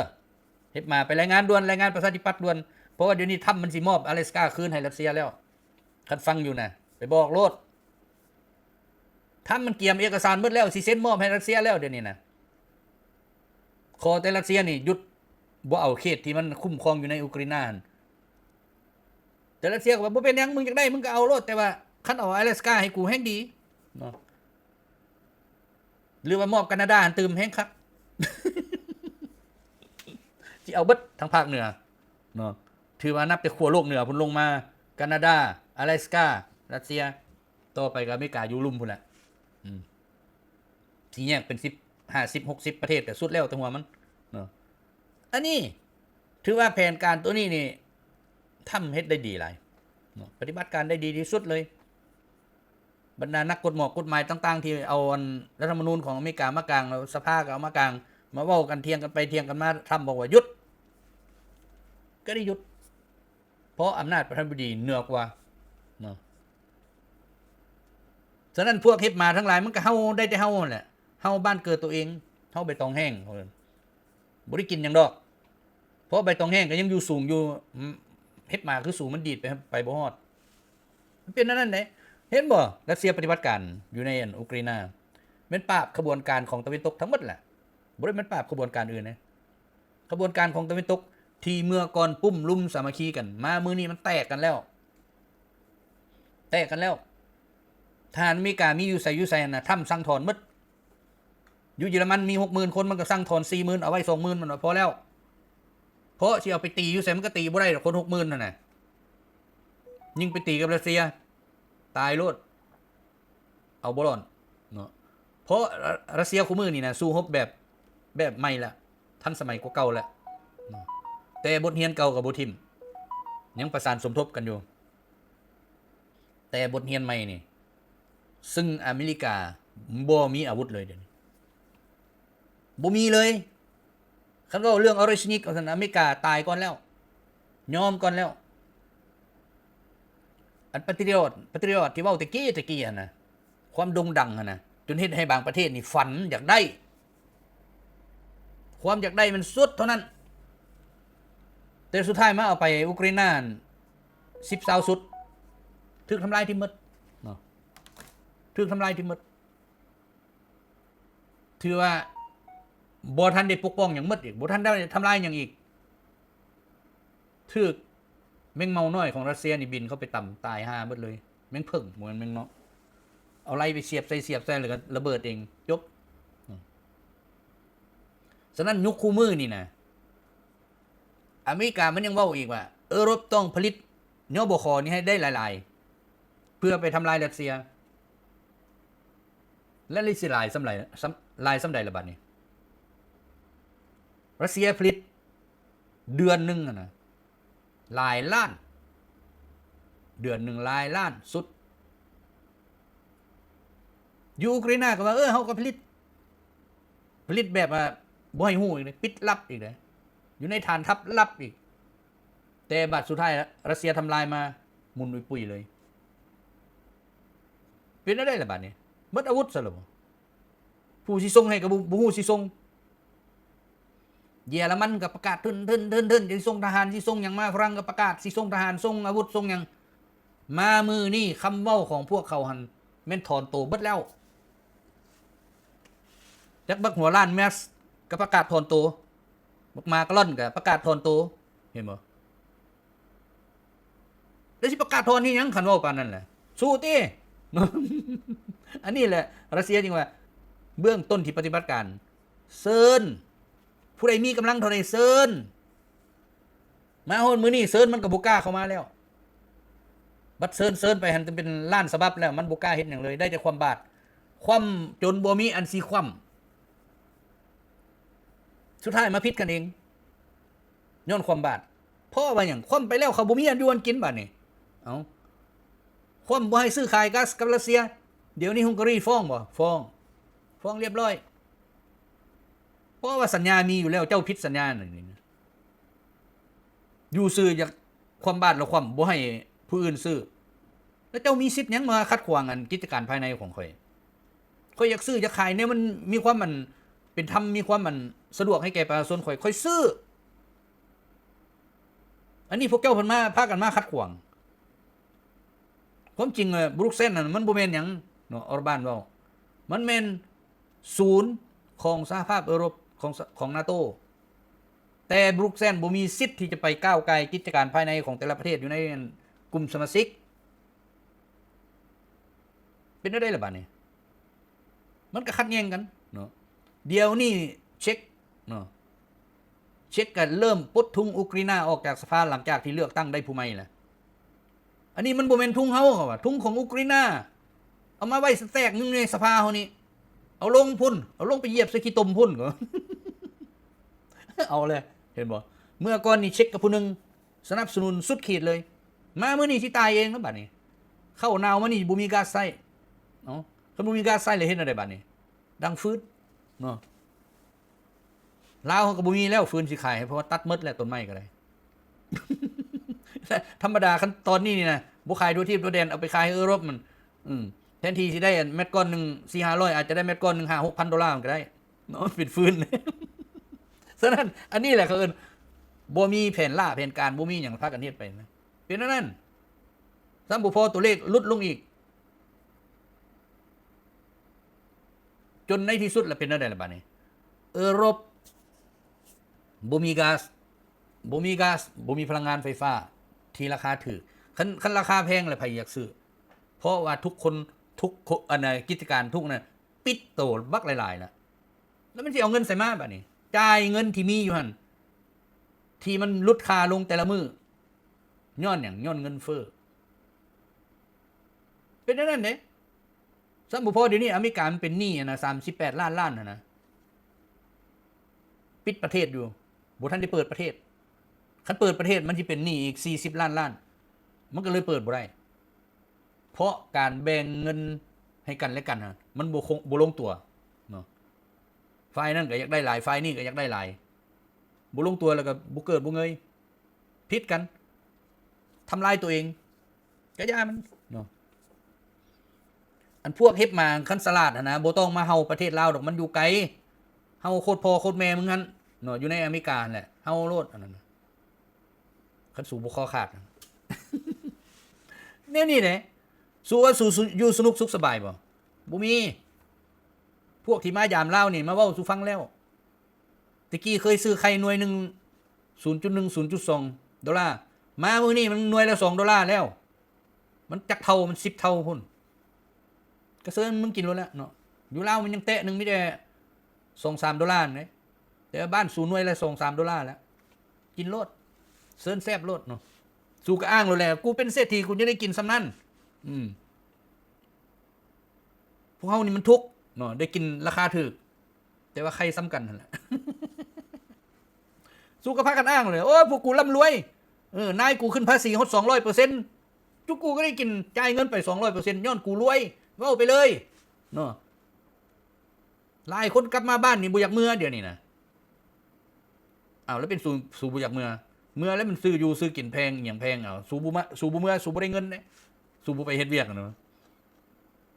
ເຮັດມາ ໄປລາຍງານດ່ວນ, ລາຍງານປະຊາທິປັດດ່ວນ, ເພາະວ່າດຽວນີ້ທຣຳມັນຊິມອບອາແລັສກາຄືນໃຫ້ຣັດເຊຍແລ້ວ. ຄັນຟັງຢູ່ນະ ໄປບອກໂລດ. ທຣຳມັນກຽມເອກະສານໝົດແລ້ວ, ຊິເຊັນມອບໃຫ້ຣັດເຊຍແລ້ວດຽວນີ້ນະ. ຂໍແຕ່ຣັດເຊຍນີ້ຢຸດບໍ່ເອົາເຂດທີ່ມັນຄຸ້ມຄອງຢູ່ໃນອຸກຣາຍນາຫັ້ນ. ແຕ່ຣັດເຊຍກໍວ່າ ບໍ່ເປັນຫຍັງ, ມຶງຢາກໄດ້ ມຶງກໍເອົາໂລດ, ແຕ່ວ່າຄັນເອົາອາແລັສກາໃຫ້ກູແຮ່ງດີເນາະ. ຫຼືວ່າມອບການາດາຫັ້ນຕື່ມແຮງຄັກ. ຊິເອົາເບິດທັງພາກເໜືອເນາະ, ຖືວ່ານັບແຕ່ຂົ້ວໂລກເໜືອພຸ້ນລົງມາ, ການາດາ, ອາແລັສກາ, ຣັດເຊຍ, ຕໍ່ໄປກໍອາເມລິກາຢູ່ລຸ່ມພຸ້ນແຫຼະ. ອືມ ຊິແຍກເປັນສິບ ຫ້າສິບ ຫົກສິບປະເທດກໍສຸດແລ້ວແຕ່ຫົວມັນເນາະ. ອັນນີ້ຖືວ່າແຜນການໂຕນີ້ນີ້ ທຳເຮັດໄດ້ດີຫຼາຍເນາະ, ປະຕິບັດການໄດ້ດີທີ່ສຸດເລີຍ. ບັນດານັກກົດໝອກກົດໝາຍຕ່າງໆ ທີ່ເອົາອັນລັດຖະທຳມະນູນຂອງອາເມລິກາມາກາງ, ແລ້ວສະພາກໍເອົາມາກາງ, ມາເວົ້າກັນ, ຖຽງກັນໄປຖຽງກັນມາ, ທຳບອກວ່າຢຸດ, ກໍໄດ້ຢຸດ, ເພາະອຳນາດປະທານາທິບໍດີເໜືອກວ່າເນາະ. ສະນັ້ນພວກເຮັດໝາທັງຫຼາຍ ມັນກໍເຫົ່າໄດ້ແຕ່ເຫົ່າຫັ້ນແຫຼະ, ເຫົ່າບ້ານເກີດໂຕເອງ, ເຫົ່າໃບຕອງແຫ້ງ. ບໍ່ໄດ້ກິນຫຍັງດອກ ເພາະໃບຕອງແຫ້ງກໍຍັງຢູ່ສູງຢູ່, ເຫັບໝາຄືສູງ ມັນດີດໄປ ໄປບໍ່ຮອດ. ມັນເປັນແນວນັ້ນເດ້. ເຫັນບໍ່? ຣັດເຊຍປະຕິບັດການຢູ່ໃນອັນອຸກຣາຍນາ ແມ່ນປາບຂະບວນການຂອງຕາເວັນຕົກທັງໝົດແຫຼະ, ບໍ່ໄດ້ແມ່ນປາບຂະບວນການອື່ນເດ້. ຂະບວນການຂອງຕາເວັນຕົກທີ່ເມື່ອກ່ອນປຸ້ມລຸມສາມັກຄີກັນ, ມາມື້ນີ້ມັນແຕກກັນແລ້ວ, ແຕກກັນແລ້ວ. ທະຫານອາເມລິກາມີຢູ່ໃສຢູ່ໃສຫັ້ນນະ, ທຳສັ່ງຖອນໝົດ. ຢູ່ເຢຍລະມັນມີຫົກໝື່ນຄົນ, ມັນກໍສັ່ງຖອນສີ່ໝື່ນ, ເອົາໄວ້ສອງໝື່ນ, ມັນວ່າພໍແລ້ວ. ເພາະຊິເອົາໄປຕີຢູ່ໃສ ມັນກໍຕີບໍ່ໄດ້ດອກ, ຄົນຫົກໝື່ນຫັ້ນນະ. ຍິ່ງໄປຕີກັບຣັດເຊຍ, ຕາຍໂລດ, ເອົາບໍ່ລອດເນາະ. ເພາະຣັດເຊຍຄູ່ມື້ນີ້ນະ ສູ້ຮົບແບບ, ແບບໃໝ່ລະ, ທັນສະໄໝກວ່າເກົ່າລະເນາະ. ແຕ່ບົດຮຽນເກົ່າກໍບໍ່ຖິ້ມ, ຍັງປະສານສົມທົບກັນຢູ່. ແຕ່ບົດຮຽນໃໝ່ນີ້ ຊຶ່ງອາເມລິກາບໍ່ມີອາວຸດເລີຍ, ດຽວນີ້ບໍ່ມີເລີຍ. ຄັນເວົ້າເລື່ອງອາເຣສນິກ ວ່າຊັ້ນ, ອາເມລິກາຕາຍກ່ອນແລ້ວ, ຍອມກ່ອນແລ້ວ. ອັນປາຕຣິອອດ, ປາຕຣິອອດທີ່ເວົ້າແຕ່ກີ້ແຕ່ກີ້ຫັ້ນນະ, ຄວາມໂດ່ງດັງຫັ້ນນະ, ຈົນເຮັດໃຫ້ບາງປະເທດນີ້ຝັນຢາກໄດ້, ຄວາມຢາກໄດ້ມັນສຸດເທົ່ານັ້ນ. ແຕ່ສຸດທ້າຍມາເອົາໄປອຸກຣາຍນາ ສິບຊາວຊຸດ ຖືກທຳລາຍຖິ້ມໝົດເນາະ, ຖືກທຳລາຍຖິ້ມໝົດ. ຖືວ່າບໍ່ທັນໄດ້ປົກປ້ອງຫຍັງໝົດອີກ, ບໍ່ທັນໄດ້ທຳລາຍຫຍັງອີກ. ຖືກແມງເມົານ້ອຍຂອງຣັດເຊຍນີ້ບິນເຂົ້າໄປຕຳຕາຍຫ່າໝົດເລີຍ. ແມງເຜິ້ງ, ບໍ່ແມ່ນແມງເນາະ, ເອົາໄລ່ໄປສຽບໃສ່, ສຽບໃສ່ແລ້ວກໍລະເບີດເອງ, ຈົບ. ສະນັ້ນຍຸກຄູ່ມື້ນີ້ນະ ອາເມລິກາມັນຍັງເວົ້າອີກວ່າ ເອີຣົບຕ້ອງຜະລິດ ຍບຂ ນີ້ໃຫ້ໄດ້ຫຼາຍໆ ເພື່ອໄປທຳລາຍຣັດເຊຍ. ແລ້ວຊິຫຼາຍສ່ຳໃດ, ສ່ຳ, ຫຼາຍສ່ຳໃດລະບາດນີ້? ຣັດເຊຍຜະລິດເດືອນໜຶ່ງຫັ້ນນະ ຫຼາຍລ້ານ, ເດືອນໜຶ່ງຫຼາຍລ້ານຊຸດ. ຢູ່ອຸກຣາຍນາກໍວ່າ ເອີ ເຮົາກໍຜະລິດ, ຜະລິດແບບວ່າບໍ່ໃຫ້ຮູ້ອີກເດ້, ປິດລັບອີກເດ້, ຢູ່ໃນຖານທັບລັບອີກ. ແຕ່ບາດສຸດທ້າຍ ຣັດເຊຍທຳລາຍມາ ໝຸ່ນອຸຍປຸຍເລີຍ. ເປັນແນວໃດລະບາດນີ້? ໝົດອາວຸດຊະລະບໍ? ຜູ້ຊິສົ່ງໃຫ້ກໍບໍ່, ບໍ່ຮູ້ຊິສົ່ງ. ເຢຍລະມັນກໍປະກາດເຖິນໆໆ ຊິສົ່ງທະຫານ, ຊິສົ່ງຫຍັງມາ, ຝຣັ່ງກໍປະກາດຊິສົ່ງທະຫານ, ສົ່ງອາວຸດ, ສົ່ງຫຍັງ. ມາມື້ນີ້ຄຳເວົ້າຂອງພວກເຂົາຫັ້ນແມ່ນຖອນໂຕເບິດແລ້ວ. ຈັກບັກຫົວລ້ານແມັດກໍປະກາດຖອນໂຕ, ບັກມາກາລອນກໍປະກາດຖອນໂຕ, ເຫັນບໍ່? ແລ້ວຊິປະກາດຖອນເຮັດຫຍັງ ຄັນເວົ້າປານນັ້ນແຫຼະ? ສູ້ຕິ. ອັນນີ້ແຫຼະ ຣັດເຊຍຈຶ່ງວ່າ ເບື້ອງຕົ້ນທີ່ປະຕິບັດການ ເຊີນ, ຜູ້ໃດມີກຳລັງເທົ່າໃດເຊີນ. ມາຮອດມື້ນີ້ເຊີນມັນກໍບໍ່ກ້າເຂົ້າມາແລ້ວ. ບັດເຊີນ, ເຊີນໄປຫັ້ນເປັນລ້ານສະບັບແລ້ວ, ມັນບໍ່ກ້າເຮັດຫຍັງເລີຍ, ໄດ້ແຕ່ຄວ່ຳບາດ. ຄວ່ຳຈົນບໍ່ມີອັນຊິຄວ່ຳ. ສຸດທ້າຍມາຜິດກັນເອງ ຍ້ອນຄວ່ຳບາດ. ເພາະວ່າຫຍັງ? ຄວ່ຳໄປແລ້ວ ເຂົາບໍ່ມີອັນຢູ່ອັນກິນບາດນີ້. ເອົ້າ ຄວ່ຳບໍ່ໃຫ້ຊື້ຂາຍກາສກັບຣັດເຊຍ, ດຽວນີ້ຮົງກາຣີຟ້ອງບໍ່? ຟ້ອງ ຟ້ອງລຽບລ້ອຍ. ເພາະວ່າສັນຍາມີຢູ່ແລ້ວ ເຈົ້າຜິດສັນຍານັ້ນ. ຢູ່ຊື່ ຢາກຄວ່ຳບາດລະຄວ່ຳ ບໍ່ໃຫ້ຜູ້ອື່ນຊື້ ແລ້ວເຈົ້າມີສິດຫຍັງມາຂັດຂວາງອັນກິດຈະການພາຍໃນຂອງຂ້ອຍ? ຂ້ອຍຢາກຊື້ຢາກຂາຍແນວມັນມີຄວາມອັນເປັນທຳ ມີຄວາມອັນສະດວກໃຫ້ແກ່ປະຊາຊົນ ຂ້ອຍ ຂ້ອຍຊື້. ອັນນີ້ພວກເຈົ້າເພິ່ນມາ ພາກັນມາຂັດຂວາງ. ຄວາມຈິງ ເອີ ບຣູກແຊນນັ້ນມັນບໍ່ແມ່ນຫຍັງເນາະ ອອຣບານເວົ້າ ມັນແມ່ນສູນຂອງສະຫະພາບເອີຣົບ ຂອງ ຂອງນາໂຕ. ແຕ່ບຣູກແຊນບໍ່ມີສິດທີ່ຈະໄປກ້າວກ່າຍກິດຈະການພາຍໃນຂອງແຕ່ລະປະເທດຢູ່ໃນກຸ່ມສະມາຊິກ. ເປັນແນວໃດລະບາດນີ້? ມັນກໍຂັດແຍ່ງກັນເນາະ. ດຽວນີ້ເຊັກເນາະ ເຊັກກໍເລີ່ມປົດທຸງອຸກຣາຍນາອອກຈາກສະພາ ຫຼັງຈາກທີ່ເລືອກຕັ້ງໄດ້ຜູ້ໃໝ່ແລ້ວ. ອັນນີ້ມັນບໍ່ແມ່ນທຸງເຮົາ ເຂົາວ່າ ທຸງຂອງອຸກຣາຍນາ. ເອົາມາໄວ້ສະແຕັກໜຶ່ງໃນສະພາເຮົານີ້ ເອົາລົງພຸ້ນ ເອົາລົງໄປຢຽບໃສ່ຂີ້ຕົມພຸ້ນ. ເອົາແລ້ວ ເຫັນບໍ່? ເມື່ອກ່ອນນີ້ເຊັກກັບຜູ້ໜຶ່ງ ສະໜັບສະໜູນສຸດຂີດເລີຍ. ມາມື້ນີ້ຊິຕາຍເອງແລ້ວບາດນີ້. ເຂົ້າໜາວມານີ້ບໍ່ມີກາສໃຊ້. ເອົ້າ ຄັນບໍ່ມີກາສໃຊ້ແລ້ວເຮັດແນວໃດບາດນີ້? ດັງຟືນເນາະ. ລາວເຮົາກໍບໍ່ມີແລ້ວຟືນຊິຂາຍ ເພາະວ່າຕັດໝົດແລ້ວ ຕົ້ນໄມ້ກໍໄດ້. ທຳມະດາຄັນຕອນນີ້ນີ້ນະ ບໍ່ຂາຍທົ່ວທີບທົ່ວແດນ ເອົາໄປຂາຍໃຫ້ເອີຣົບມັນ ອືມ ແທນທີ່ຊິໄດ້ແມັດກ້ອນໜຶ່ງສີ່ຫ້າຮ້ອຍ ອາດຈະໄດ້ແມັດກ້ອນໜຶ່ງຫ້າຫົກພັນໂດລາມັນກໍໄດ້ເນາະ ເປັນຟືນ. ສະນັ້ນ ອັນນີ້ແຫຼະເຂົາເອີ້ນ ບໍ່ມີແຜນລ້າແຜນການ ບໍ່ມີຫຍັງ ພາກັນເຮັດໄປນະ. ເປັນອັນນັ້ນ ຊ້ຳບໍ່ພໍ ຕົວເລກຫຼຸດລົງອີກ ຈົນໃນທີ່ສຸດລະເປັນແນວໃດລະບາດນີ້? ເອີຣົບບໍ່ມີກາສ ບໍ່ມີກາສ ບໍ່ມີພະລັງງານໄຟຟ້າທີ່ລາຄາຖືກ. ຄັນ ຄັນລາຄາແພງລະໃຜຢາກຊື້? ເພາະວ່າທຸກຄົນ ທຸກຄົນ ອັນ ກິດຈະການທຸກນັ້ນປິດໂຕບັກຫຼາຍໆລະ ແລ້ວມັນຊິເອົາເງິນໃສມາບາດນີ້? ຈ່າຍເງິນທີ່ມີຢູ່ຫັ້ນ ທີ່ມັນຫຼຸດຄ່າລົງແຕ່ລະມື້ ຍ້ອນຫຍັງ? ຍ້ອນເງິນເຟີ້. ເປັນແນວນັ້ນເດ້. ຊ້ຳບໍ່ພໍ ດຽວນີ້ອາເມລິກາມັນເປັນໜີ້ຫັ້ນນະ ສາມສິບແປດລ້ານລ້ານຫັ້ນນະ ປິດປະເທດຢູ່ ບໍ່ທັນໄດ້ເປີດປະເທດ. ຄັນເປີດປະເທດມັນຊິເປັນໜີ້ອີກສີ່ສິບລ້ານລ້ານ ມັນກໍເລີຍເປີດບໍ່ໄດ້. ເພາະການແບ່ງເງິນໃຫ້ກັນແລະກັນຫັ້ນ ມັນບໍ່ຄົງ ບໍ່ລົງຕົວເນາະ. ຝ່າຍນັ້ນກໍຢາກໄດ້ຫຼາຍ ຝ່າຍນີ້ກໍຢາກໄດ້ຫຼາຍ ບໍ່ລົງຕົວ ແລ້ວກໍບໍ່ເກີດບໍ່ເງີຍ ຜິດກັນ ທຳລາຍຕົວເອງ ກະຢ່າມັນເນາະ. ອັນພວກເຫັບໝາ ຄັນສະຫຼາດຫັ້ນນະ ບໍ່ຕ້ອງມາເຫົ່າປະເທດລາວດອກ ມັນຢູ່ໄກ ເຫົ່າໂຄດພໍ່ໂຄດແມ່ມຶງຫັ້ນເນາະ ຢູ່ໃນອາເມລິກາຫັ້ນແຫຼະ ເຫົ່າໂລດ ອັນນັ້ນນະ ຄັນສູບໍ່ຄໍຂາດ. ແນວນີ້ເດ້ ສູວ່າສູຢູ່ສະໜຸກສຸກສະບາຍບໍ່? ບໍ່ມີ. ພວກທີ່ມາຢາມລາວນີ້ ມາເວົ້າສູ່ຟັງແລ້ວ ແຕ່ກີ້ເຄີຍຊື້ໄຂ່ໜ່ວຍໜຶ່ງ ສູນຈຸດໜຶ່ງ ສູນຈຸດສອງໂດລາ ມາມື້ນີ້ມັນໜ່ວຍລະສອງໂດລາແລ້ວ. ມັນຈັກເທົ່າ? ມັນສິບເທົ່າພຸ້ນ. ກະເຊີນມຶງກິນໂລດແຫຼະເນາະ. ຢູ່ລາວມັນຍັງແຕະໜຶ່ງມີແຕ່ສອງສາມໂດລາເດ້ ແຕ່ບ້ານສູໜ່ວຍລະສອງສາມໂດລາແລ້ວ ກິນໂລດ ເຊີນແຊບໂລດເນາະ. ສູກະອ້າງໂລດແຫຼະ ກູເປັນເສດຖີ ກູຍັງໄດ້ກິນສ່ຳນັ້ນ. ອືມ ພວກເຮົານີ້ມັນທຸກເນາະ ໄດ້ກິນລາຄາຖືກ ແຕ່ວ່າໄຂ່ສ່ຳກັນຫັ້ນແຫຼະ. ສູກະພາກັນອ້າງເລີຍ ໂອ້ຍ ພວກກູລ່ຳລວຍ ເອີ ນາຍກູຂຶ້ນພາສີຮອດສອງຮ້ອຍເປີເຊັນ ຈຸກູກໍໄດ້ກິນ ຈ່າຍເງິນໄປສອງຮ້ອຍເປີເຊັນ ຍ້ອນກູລວຍ ເວົ້າໄປເລີຍເນາະ. ຫຼາຍຄົນກັບມາບ້ານນີ້ບໍ່ຢາກເມືອດຽວນີ້ນະ. ອ້າວ ແລ້ວເປັນສູ ສູບໍ່ຢາກເມືອ? ເມືອແລ້ວມັນຊື້ຢູ່ຊື້ກິນແພງ ອີ່ຫຍັງແພງ. ອ້າວ ສູບໍ່ມາ ສູບໍ່ເມືອ ສູບໍ່ໄດ້ເງິນເດ້ ສູບໍ່ໄປເຮັດວຽກຫັ້ນນະ.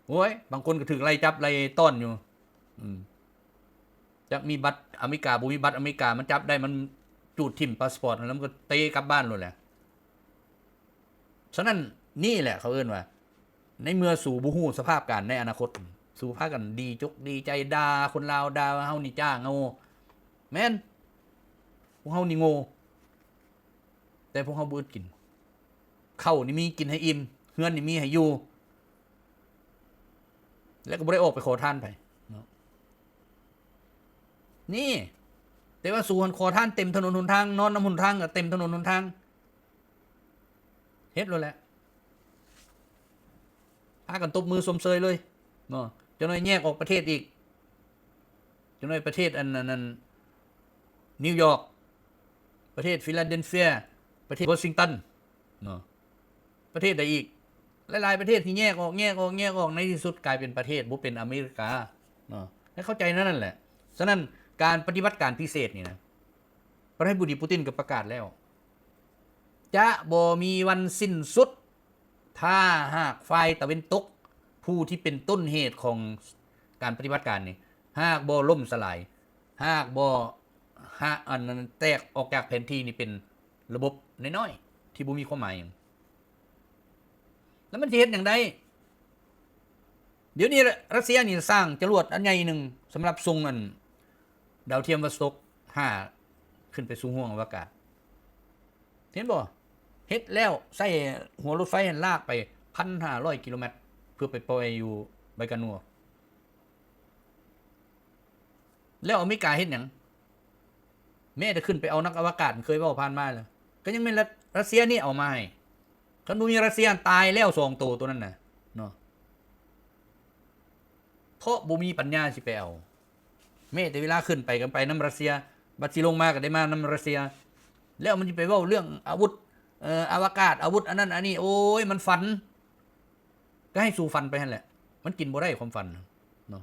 ໂອ້ຍ ບາງຄົນກໍຖືກໄລ່ຈັບໄລ່ຕ້ອນຢູ່. ອືມ ຈັກມີບັດອາເມລິກາ ບໍ່ມີບັດອາເມລິກາ ມັນຈັບໄດ້ ມັນຈູດຖິ້ມພາສປອດ ແລ້ວມັນກໍເຕະກັບບ້ານໂລດແຫຼະ. ສະນັ້ນ ນີ້ແຫຼະເຂົາເອີ້ນວ່າ ໃນເມື່ອສູບໍ່ຮູ້ສະພາບການໃນອະນາຄົດ ສູພາກັນດີຈົກດີໃຈ ດ່າຄົນລາວ ດ່າວ່າເຮົານີ້ຈ້າໂງ່. ແມ່ນ ພວກເຮົານີ້ໂງ່ ແຕ່ພວກເຮົາບໍ່ອຶດກິນ. ເຂົ້ານີ້ມີກິນໃຫ້ອີ່ມ ເຮືອນນີ້ມີໃຫ້ຢູ່ ແລ້ວກໍບໍ່ໄດ້ອອກໄປຂໍທານໃຜເນາະ. ນີ້ ແຕ່ວ່າສູຫັ້ນຂໍທານເຕັມຖະໜົນຫົນທາງ ນອນນຳຫົນທາງກໍເຕັມຖະໜົນຫົນທາງ. ເຮັດໂລດແຫຼະ ພາກັນຕົບມືຊົມເຊີຍເລີຍເນາະ. ຈັກໜ້ອຍແຍກອອກປະເທດອີກ ຈັກໜ້ອຍປະເທດອັນ ອັນ ອັນ ອັນ ນິວຢອກ, ປະເທດຟີລາເດນເຟຍ, ປະເທດວໍຊິງຕັນເນາະ, ປະເທດໃດອີກ? ຫຼາຍໆປະເທດທີ່ແຍກອອກ, ແຍກອອກ, ແຍກອອກ, ໃນທີ່ສຸດກາຍເປັນປະເທດບໍ່ເປັນອາເມລິກາເນາະ, ໃຫ້ເຂົ້າໃຈແນວນັ້ນແຫຼະ. ສະນັ້ນ ການປະຕິບັດການພິເສດນີ້ນະ ປະທານາທິບໍດີປູຕິນກໍປະກາດແລ້ວ ຈະບໍ່ມີວັນສິ້ນສຸດ ຖ້າຫາກຝ່າຍຕາເວັນຕົກ ຜູ້ທີ່ເປັນຕົ້ນເຫດຂອງການປະຕິບັດການນີ້ ຫາກບໍ່ລົ້ມສະຫຼາຍ, ຫາກບໍ່ຫາ ອັນນັ້ນ ແຕກອອກຈາກແຜນທີ່ນີ້ເປັນລະບົບນ້ອຍໆ ທີ່ບໍ່ມີຄວາມໝາຍຫຍັງ, ແລ້ວມັນຊິເຮັດຫຍັງໄດ້? ດຽວນີ້ຣັດເຊຍນີ້ສ້າງຈະຫຼວດອັນໃຫຍ່ໜຶ່ງ ສຳລັບສົ່ງ ອັນ ດາວທຽມວັດສະຕົກຫ້າ ຂຶ້ນໄປສູ່ຫ້ວງອະວະກາດ. ເຫັນບໍ່? ເຮັດແລ້ວ ໃຊ້ຫົວລົດໄຟຫັ້ນລາກໄປ ໜຶ່ງພັນຫ້າຮ້ອຍກິໂລແມັດ ເພື່ອໄປປ່ອຍຢູ່ໄບການົວ. ແລ້ວອາເມລິກາເຮັດຫຍັງ? ແມ້ແຕ່ຂຶ້ນໄປເອົານັກອະວະກາດ ເຄີຍເວົ້າຜ່ານມາແລ້ວ ກໍຍັງແມ່ນຣັດ ຣັດເຊຍນີ້ເອົາມາໃຫ້. ຄັນບໍ່ມີຣັດເຊຍ ຕາຍແລ້ວສອງໂຕ ໂຕນັ້ນນະເນາະ, ເພາະບໍ່ມີປັນຍາຊິໄປເອົາ. ແມ້ແຕ່ເວລາຂຶ້ນໄປກໍໄປນຳຣັດເຊຍ, ບັດຊິລົງມາກໍໄດ້ມານຳຣັດເຊຍ. ແລ້ວມັນຊິໄປເວົ້າເລື່ອງອາວຸດ ເອີ ອະວະກາດ, ອາວຸດອັນນັ້ນອັນນີ້, ໂອ້ຍ ມັນຝັນ. ກໍໃຫ້ສູ່ຝັນໄປຫັ້ນແຫຼະ, ມັນກິນບໍ່ໄດ້ຄວາມຝັນເນາະ.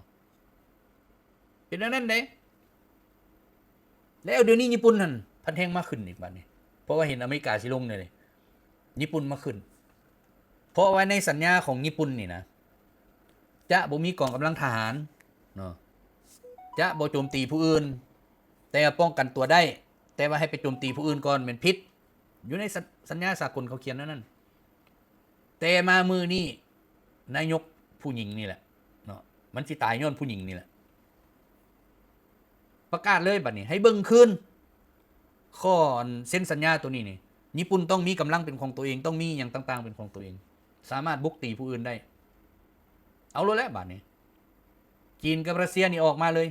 ເປັນແນວນັ້ນເດ້. ແລ້ວດຽວນີ້ຍີ່ປຸ່ນຫັ້ນພັດແຮ່ງມາຂຶ້ນອີກບາດນີ້, ເພາະວ່າເຫັນອາເມລິກາຊິລົງແນວນີ້, ຍີ່ປຸ່ນມາຂຶ້ນ. ເພາະວ່າໃນສັນຍາຂອງຍີ່ປຸ່ນນີ້ນະ ຈະບໍ່ມີກອງກຳລັງທະຫານເນາະ, ຈະບໍ່ໂຈມຕີຜູ້ອື່ນ, ແຕ່ປ້ອງກັນຕົວໄດ້, ແຕ່ວ່າໃຫ້ໄປໂຈມຕີຜູ້ອື່ນກ່ອນແມ່ນຜິດ. ຢູ່ໃນສັນ ສັນຍາສາກົນເຂົາຂຽນແນວນັ້ນ. ແຕ່ມາມື້ນີ້ ນາຍົກຜູ້ຍິງນີ້ແຫຼະເນາະ, ມັນຊິຕາຍຍ້ອນຜູ້ຍິງນີ້ແຫຼະ. ປະກາດເລີຍບັດນີ້, ໃຫ້ເບິ່ງຄືນ ຂໍ້ອັນເຊັນສັນຍາໂຕນີ້ນີ້, ຍີ່ປຸ່ນຕ້ອງມີກຳລັງເປັນຂອງຕົວເອງ, ຕ້ອງມີຫຍັງຕ່າງໆເປັນຂອງຕົວເອງ, ສາມາດບຸກຕີຜູ້ອື່ນໄດ້. ເອົາໂລດແຫຼະບາດນີ້, ຈີນກັບຣັດເຊຍນີ້ອອກມາເລີຍ.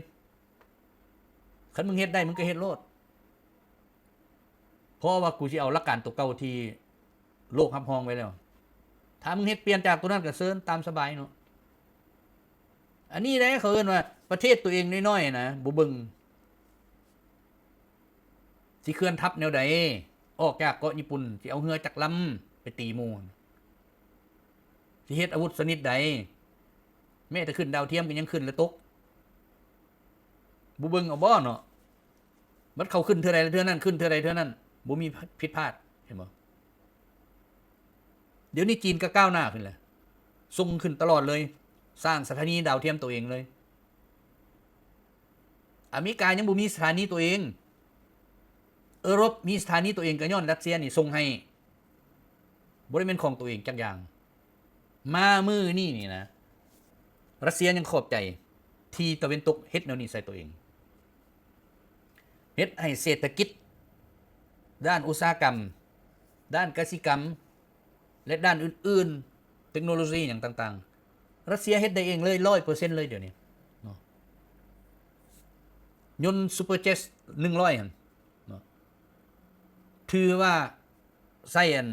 ຄັນມຶງເຮັດໄດ້ ມຶງກໍເຮັດໂລດ, ເພາະວ່າກູຊິເອົາຫຼັກການຕົວເກົ່າທີ່ໂລກຮັບຮອງໄວ້ແລ້ວ. ຖ້າມຶງເຮັດປ່ຽນຈາກຕົວນັ້ນກໍເຊີນຕາມສະບາຍເນາະ. ອັນນີ້ເດ້ ເຂົາເອີ້ນວ່າປະເທດຕົວເອງນ້ອຍໆນະ ບໍ່ເບິ່ງ ຊິເຄື່ອນທັບແນວໃດ ອອກຈາກເກາະຍີ່ປຸ່ນ, ຊິເອົາເຮືອຈັກລຳໄປຕີໝູ່, ຊິເຮັດອາວຸດຊະນິດໃດ, ແມ້ແຕ່ຂຶ້ນດາວທຽມກໍຍັງຂຶ້ນແລະຕົກ. ບໍ່ເບິ່ງເອົາບໍ່ເນາະ? ບັດເຂົາຂຶ້ນເທື່ອໃດເທື່ອນັ້ນ, ຂຶ້ນເທື່ອໃດເທື່ອນັ້ນ, ບໍ່ມີຜິດພາດ, ເຫັນບໍ່? ດຽວນີ້ຈີນກໍກ້າວໜ້າຂຶ້ນແລ້ວ, ສົ່ງຂຶ້ນຕະຫຼອດເລີຍ, ສ້າງສະຖານີດາວທຽມໂຕເອງເລີຍ. ອາເມລິກາຍັງບໍ່ມີສະຖານີໂຕເອງ, ເອີຣົບມີສະຖານີໂຕເອງກໍຍ້ອນຣັດເຊຍນີ້ສົ່ງໃຫ້, ບໍ່ໄດ້ແມ່ນຂອງໂຕເອງຈັກຢ່າງ. ມາມື້ນີ້ນີ້ນະ, ຣັດເຊຍຍັງຂອບໃຈທີ່ຕາເວັນຕົກເຮັດແນວນີ້ໃສ່ໂຕເອງ, ເຮັດໃຫ້ເສດຖະກິດ, ດ້ານອຸດສາຫະກຳ, ດ້ານກະສິກຳ, ແລະ ດ້ານອື່ນໆ, ເຕັກໂນໂລຊີຫຍັງຕ່າງໆ, ຣັດເຊຍເຮັດໄດ້ເອງເລີຍ ຮ້ອຍເປີເຊັນເລີຍດຽວນີ້ເນາະ. ຍົນ Superjet ໜຶ່ງຮ້ອຍຫັ້ນເນາະ, ຖືວ່າໃຊ້ອັນ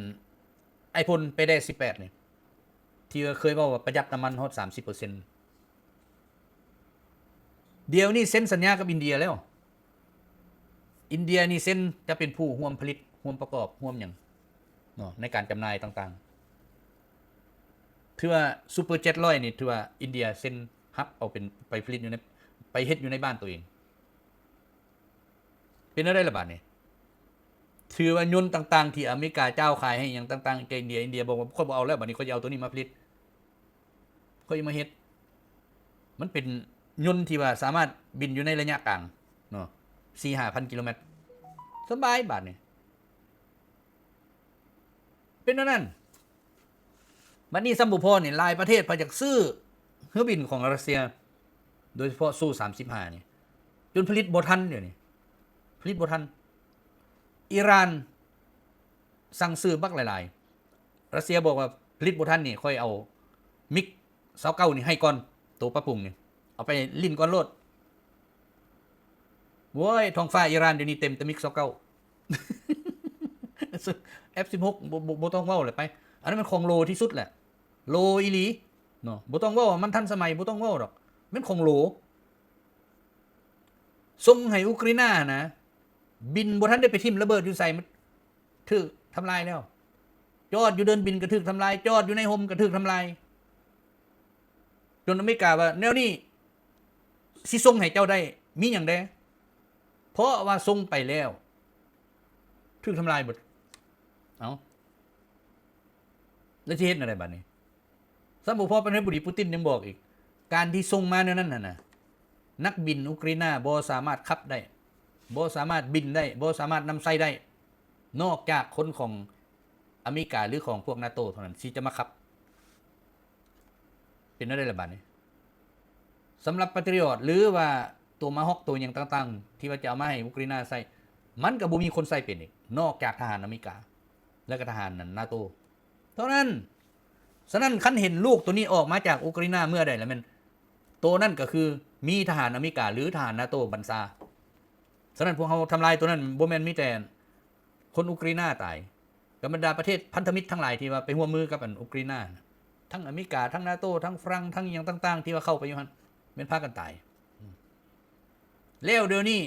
ໄອໂຟນ ໄປແດ່ສິບແປດນີ້ ທີ່ວ່າເຄີຍເວົ້າວ່າປະຢັດນ້ຳມັນຮອດສາມສິບເປີເຊັນ. ດຽວນີ້ເຊັນສັນຍາກັບອິນເດຍແລ້ວ. ອິນເດຍນີ້ເຊັນຈະເປັນຜູ້ຮ່ວມຜະລິດ, ຮ່ວມປະກອບ, ຮ່ວມຫຍັງເນາະ ໃນການຈຳໜ່າຍຕ່າງໆ. ຖືວ່າ Superjet ຮ້ອຍນີ້ ຖືວ່າອິນເດຍເຊັນຮັບເອົາເປັນ ໄປຜະລິດຢູ່ໃນ, ໄປເຮັດຢູ່ໃນບ້ານໂຕເອງ. ເປັນແນວໃດລະບາດນີ້? ຖືວ່າຍົນຕ່າງໆທີ່ອາເມລິກາຈ່າວຂາຍໃຫ້ຫຍັງຕ່າງໆແກ່ອິນເດຍ, ອິນເດຍບອກວ່າ ຂ້ອຍບໍ່ເອົາແລ້ວ, ບາດນີ້ຂ້ອຍຈະເອົາໂຕນີ້ມາຜະລິດ, ຂ້ອຍຈະມາເຮັດ. ມັນເປັນຍົນທີ່ວ່າສາມາດບິນຢູ່ໃນໄລຍະກາງເນາະ, ສີ່ຫ້າພັນກິໂລແມັດ ສະບາຍບາດນີ້. ເປັນແນວນັ້ນ. ບັດນີ້ຊ້ຳບໍ່ພໍນີ້, ຫຼາຍປະເທດພະຢາກຊື້ເຮືອບິນຂອງຣັດເຊຍ, ໂດຍສະເພາະຊູສາມສິບຫ້ານີ້ ຈົນຜະລິດບໍ່ທັນ, ດຽວນີ້ຜະລິດບໍ່ທັນ. ອີຣານສັ່ງຊື້ບັກຫຼາຍໆ, ຣັດເຊຍບອກວ່າຜະລິດບໍ່ທັນນີ້, ຂ້ອຍເອົາມິກຊາວເກົ້ານີ້ໃຫ້ກ່ອນ, ໂຕປັບປຸງນີ້ ເອົາໄປຫຼິ້ນກ່ອນໂລດ. ໂອ້ຍ ທ້ອງຟ້າອີຣານດຽວນີ້ເຕັມແຕ່ມິກຊາວເກົ້າ ເອັຟສິບຫົກ ບໍ່ ບໍ່ ບໍ່ຕ້ອງເວົ້າແຫຼະໄປ, ອັນນັ້ນແມ່ນຂອງໂຫຼທີ່ສຸດແຫຼະ, ໂຫຼອີ່ຫຼີເນາະ. ບໍ່ຕ້ອງເວົ້າວ່າມັນທັນສະໄໝ, ບໍ່ຕ້ອງເວົ້າດອກ, ແມ່ນຂອງໂຫຼ. ສົ່ງໃຫ້ອູກຣາຍນານະ, ບິນບໍ່ທັນໄດ້ໄປຖິ້ມລະເບີດຢູ່ໃສ ມັນຖືກທຳລາຍແລ້ວ. ຈອດຢູ່ເດີ່ນບິນກໍຖືກທຳລາຍ, ຈອດຢູ່ໃນຮົ່ມກໍຖືກທຳລາຍ. ຈົນອາເມລິກາວ່າ ແນວນີ້ຊິສົ່ງໃຫ້ເຈົ້າໄດ້ ມີຫຍັງແດ່? ເພາະວ່າສົ່ງໄປແລ້ວ ຖືກທຳລາຍເບິດ. ເອົ້າ ແລ້ວຊິເຮັດແນວໃດບາດນີ້? ຊ້ຳບໍ່ພໍ ປະທານາທິບໍດີປູຕິນຍັງບອກອີກ ການທີ່ສົ່ງມາແນວນັ້ນຫັ້ນນະ ນັກບິນອູກຣາຍນາບໍ່ສາມາດຂັບໄດ້, ບໍ່ສາມາດບິນໄດ້, ບໍ່ສາມາດນຳໃຊ້ໄດ້ ນອກຈາກຄົນຂອງອາເມລິກາ ຫຼື ຂອງພວກນາໂຕເທົ່ານັ້ນ ທີ່ຈະມາຂັບ. ເປັນແນວໃດລະບາດນີ້? ສຳລັບປາຕຣິອອດ ຫຼືວ່າໂຕມາຮອກ ໂຕຫຍັງຕ່າງໆ ທີ່ວ່າຈະເອົາມາໃຫ້ອຸກຣາຍນາໃຊ້ ມັນກໍບໍ່ມີຄົນໃຊ້ເປັນອີກ ນອກຈາກທະຫານອາເມລິກາ ແລະກໍທະຫານນາໂຕເທົ່ານັ້ນ. ສະນັ້ນ ຄັນເຫັນລູກໂຕນີ້ອອກມາຈາກອຸກຣາຍນາເມື່ອໃດ ລະແມ່ນໂຕນັ້ນກໍຄືມີທະຫານອາເມລິກາ ຫຼືທະຫານນາໂຕບັນຊາ. ສະນັ້ນ ພວກເຮົາທຳລາຍໂຕນັ້ນ ບໍ່ແມ່ນມີແຕ່ຄົນອຸກຣາຍນາຕາຍ ກັບບັນດາປະເທດພັນທະມິດທັງຫຼາຍທີ່ວ່າໄປຮ່ວມມືກັບອັນອຸກຣາຍນາ ທັງອາເມລິກາ ທັງນາໂຕ ທັງຝຣັ່ງ ທັງອີ່ຫຍັງຕ່າງໆ ທີ່ວ່າເຂົ້າໄປຢູ່ຫັ້ນ ແມ່ນພາກັນຕາຍ. ແລ້ວດຽວນີ້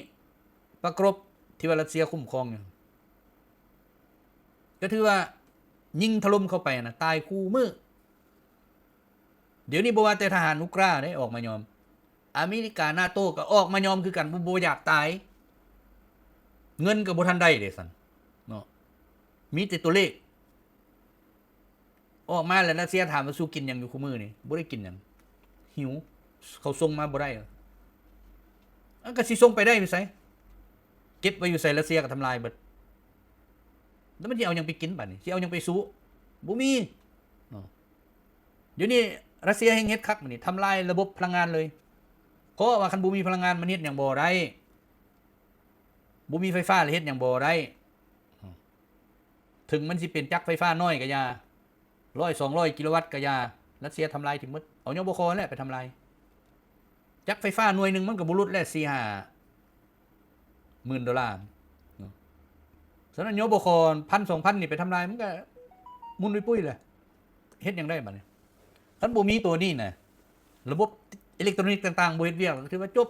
ປະກອບທີ່ວ່າຣັດເຊຍຄຸ້ມຄອງຢູ່ ກໍຖືວ່າຍິງຖະຫຼົ່ມເຂົ້າໄປນະ ຕາຍຄູ່ມື້. ດຽວນີ້ບໍ່ວ່າແຕ່ທະຫານອຸກຣາເດ້ອອກມາຍອມ, ອາເມລິກາ ນາໂຕ ກໍອອກມາຍອມຄືກັນ ບໍ່ ບໍ່ຢາກຕາຍ. ເງິນກໍບໍ່ທັນໄດ້ເດ້ຊັ້ນເນາະ, ມີແຕ່ຕົວເລກ. ອອກມາແລ້ວ ຣັດເຊຍຖາມວ່າ ສູ້ກິນຫຍັງຢູ່ຄູ່ມື້ນີ້? ບໍ່ໄດ້ກິນຫຍັງ, ຫິວ, ເຂົາສົ່ງມາບໍ່ໄດ້. ອັນກໍຊິສົ່ງໄປໄດ້ຢູ່ໃສ? ເກັບໄວ້ຢູ່ໃສ? ຣັດເຊຍກໍທຳລາຍເບິດ. ແລ້ວມັນຊິເອົາຫຍັງໄປກິນບາດນີ້? ຊິເອົາຫຍັງໄປສູ້? ບໍ່ມີເນາະ. ດຽວນີ້ຣັດເຊຍແຮ່ງເຮັດຄັກບາດນີ້, ທຳລາຍລະບົບພະລັງງານເລີຍ. ເພາະວ່າຄັນບໍ່ມີພະລັງງານ ມັນເຮັດຫຍັງບໍ່ໄດ້, ບໍ່ມີໄຟຟ້າແລ້ວເຮັດຫຍັງບໍ່ໄດ້. ເຖິງມັນຊິເປັນຈັກໄຟຟ້ານ້ອຍກໍຢ່າ, ຮ້ອຍສອງຮ້ອຍກິໂລວັດກໍຢ່າ, ຣັດເຊຍທຳລາຍຖິ້ມໝົດ. ເອົາ ຍບຄ ແຫຼະໄປທຳລາຍ. ຈັກໄຟຟ້າໜ່ວຍໜຶ່ງມັນກໍບໍ່ຫຼຸດແລ້ວ ສີ່ຫ້າໝື່ນໂດລາເນາະ. ສະນັ້ນ ຍບຄ ພັນສອງພັນນີ້ໄປທຳລາຍ ມັນກໍໝຸ່ນປຸ້ຍໆແຫຼະ. ເຮັດຫຍັງໄດ້ບາດນີ້? ຄັນບໍ່ມີໂຕນີ້ນະ ລະບົບອິເລັກໂຕຣນິກຕ່າງໆບໍ່ເຮັດວຽກ ກໍຖືວ່າຈົບ,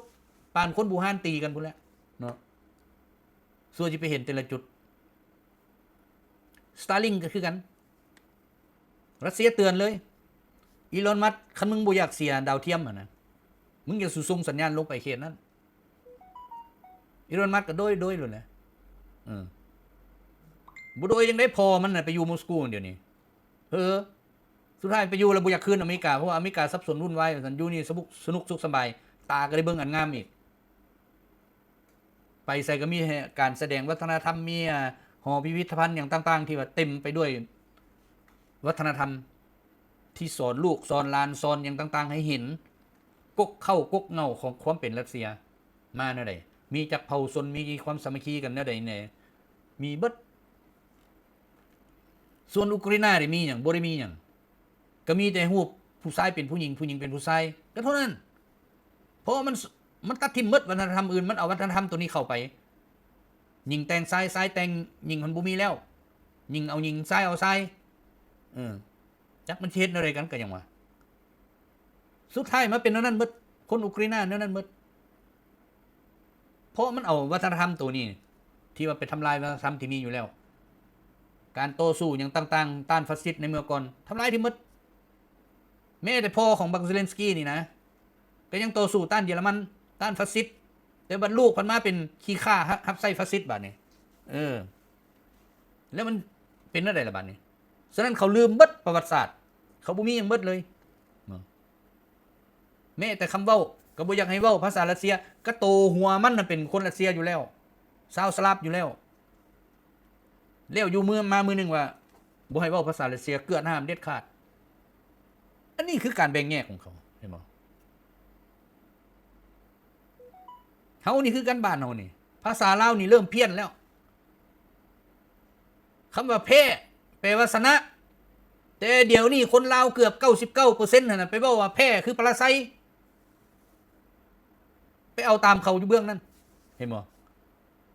ປານຄົນບູຮານຕີກັນພຸ້ນແຫຼະເນາະ. ສ່ວນຊິໄປເຫັນແຕ່ລະຈຸດ. Starlink ກໍຄືກັນ, ຣັດເຊຍເຕືອນເລີຍ, ອີລອນ ມັສ, ຄັນມຶງບໍ່ຢາກເສຍດາວທຽມຫັ້ນນະ, ມຶງຢ່າສູ່ສົ່ງສັນຍານລົງໄປເຂດນັ້ນ. ອີລອນ ມັສ ກໍໂດຍ ໂດຍໂລດແຫຼະ. ເອີ ບໍ່ໂດຍຈັ່ງໃດ, ພໍ່ມັນນະໄປຢູ່ມົສກູດຽວນີ້. ເອີ ສຸດທ້າຍໄປຢູ່ແລ້ວບໍ່ຢາກຄືນອາເມລິກາ, ເພາະວ່າອາເມລິກາສັບສົນວຸ້ນວາຍວ່າຊັ້ນ, ຢູ່ນີ້ສະບຸກ ສະໜຸກສຸກສະບາຍ, ຕາກໍໄດ້ເບິ່ງອັນງາມອີກ. ໄປໃສກໍມີແຕ່ການສະແດງວັດທະນະທຳ, ມີ ອາ ຫໍພິພິທະພັນຫຍັງຕ່າງໆ ທີ່ວ່າເຕັມໄປດ້ວຍວັດທະນະທຳ ທີ່ສອນລູກສອນຫຼານ ສອນຫຍັງຕ່າງໆໃຫ້ເຫັນ. ກົກເຄົ້າກົກເຫງົ້າຂອງຄວາມເປັນຣັດເຊຍມາແນວໃດ, ມີຈັກເຜົ່າຊົນ, ມີຄວາມສາມັກຄີກັນແນວໃດແດ່, ມີເບິດ. ສ່ວນອຸກຣາຍນານີ້ມີຫຍັງ? ບໍ່ໄດ້ມີຫຍັງ. ກໍມີແຕ່ຮູບຜູ້ຊາຍເປັນຜູ້ຍິງ, ຜູ້ຍິງເປັນຜູ້ຊາຍ ກໍເທົ່ານັ້ນ. ເພາະວ່າມັນ ມັນຕັດຖິ້ມໝົດວັດທະນະທຳອື່ນ, ມັນເອົາວັດທະນະທຳໂຕນີ້ເຂົ້າໄປ. ຍິງແຕ່ງຊາຍ, ຊາຍແຕ່ງຍິງ, ມັນບໍ່ມີແລ້ວ. ຍິງເອົາຍິງ, ຊາຍເອົາຊາຍ. ເອີ ຈັກມັນຊິເຮັດແນວໃດກັນ ກໍຍັງວ່າ. ສຸດທ້າຍມາເປັນແນວນັ້ນເບິດ, ຄົນອຸກຣາຍນາແນວນັ້ນເບິດ. ເພາະມັນເອົາວັດທະນະທຳໂຕນີ້ ທີ່ວ່າໄປທຳລາຍວັດທະນະທຳທີ່ມີຢູ່ແລ້ວ, ການຕໍ່ສູ້ຫຍັງຕ່າງໆ ຕ້ານຟາສຊິດໃນເມື່ອກ່ອນ ທຳລາຍຖິ້ມໝົດ. ແມ້ແຕ່ພໍ່ຂອງບັກເຊເລັນສກີນີ້ນະ ກໍຍັງຕໍ່ສູ້ຕ້ານເຢຍລະມັນ, ຕ້ານຟາສຊິດ, ແຕ່ບັດລູກພັດມາເປັນຂີ້ຂ້າ ຮັບ ຮັບໃຊ້ຟາສຊິດບາດນີ້. ເອີ ແລ້ວມັນເປັນແນວໃດລະບາດນີ້? ສະນັ້ນເຂົາລືມເບິດປະຫວັດສາດ, ເຂົາບໍ່ມີຫຍັງເບິດເລີຍ. ແມ້ແຕ່ຄຳເວົ້າກໍບໍ່ຢາກໃຫ້ເວົ້າພາສາຣັດເຊຍ, ກະໂຕຫົວມັນນະເປັນຄົນຣັດເຊຍຢູ່ແລ້ວ, ຊາວສະລາບຢູ່ແລ້ວ. ແລ້ວຢູ່ມື້ມາມື້ໜຶ່ງວ່າບໍ່ໃຫ້ເວົ້າພາສາຣັດເຊຍ, ເກືອນຫ້າມເດັດຂາດ. ອັນນີ້ຄືການແບ່ງແຍກຂອງເຂົາ, ເຫັນບໍ່? ເຮົານີ້ຄືກັນ, ບ້ານເຮົານີ້ ພາສາລາວນີ້ເລີ່ມພຽນແລ້ວ. ຄຳວ່າແພ້ ແປວ່າຊະນະ, ແຕ່ດຽວນີ້ຄົນລາວເກືອບເກົ້າສິບເກົ້າເປີເຊັນຫັ້ນນະ ໄປເວົ້າວ່າແພ້ຄືປະລາໄຊ. ໄປເອົາຕາມເຂົາຢູ່ເບື້ອງນັ້ນ, ເຫັນບໍ່?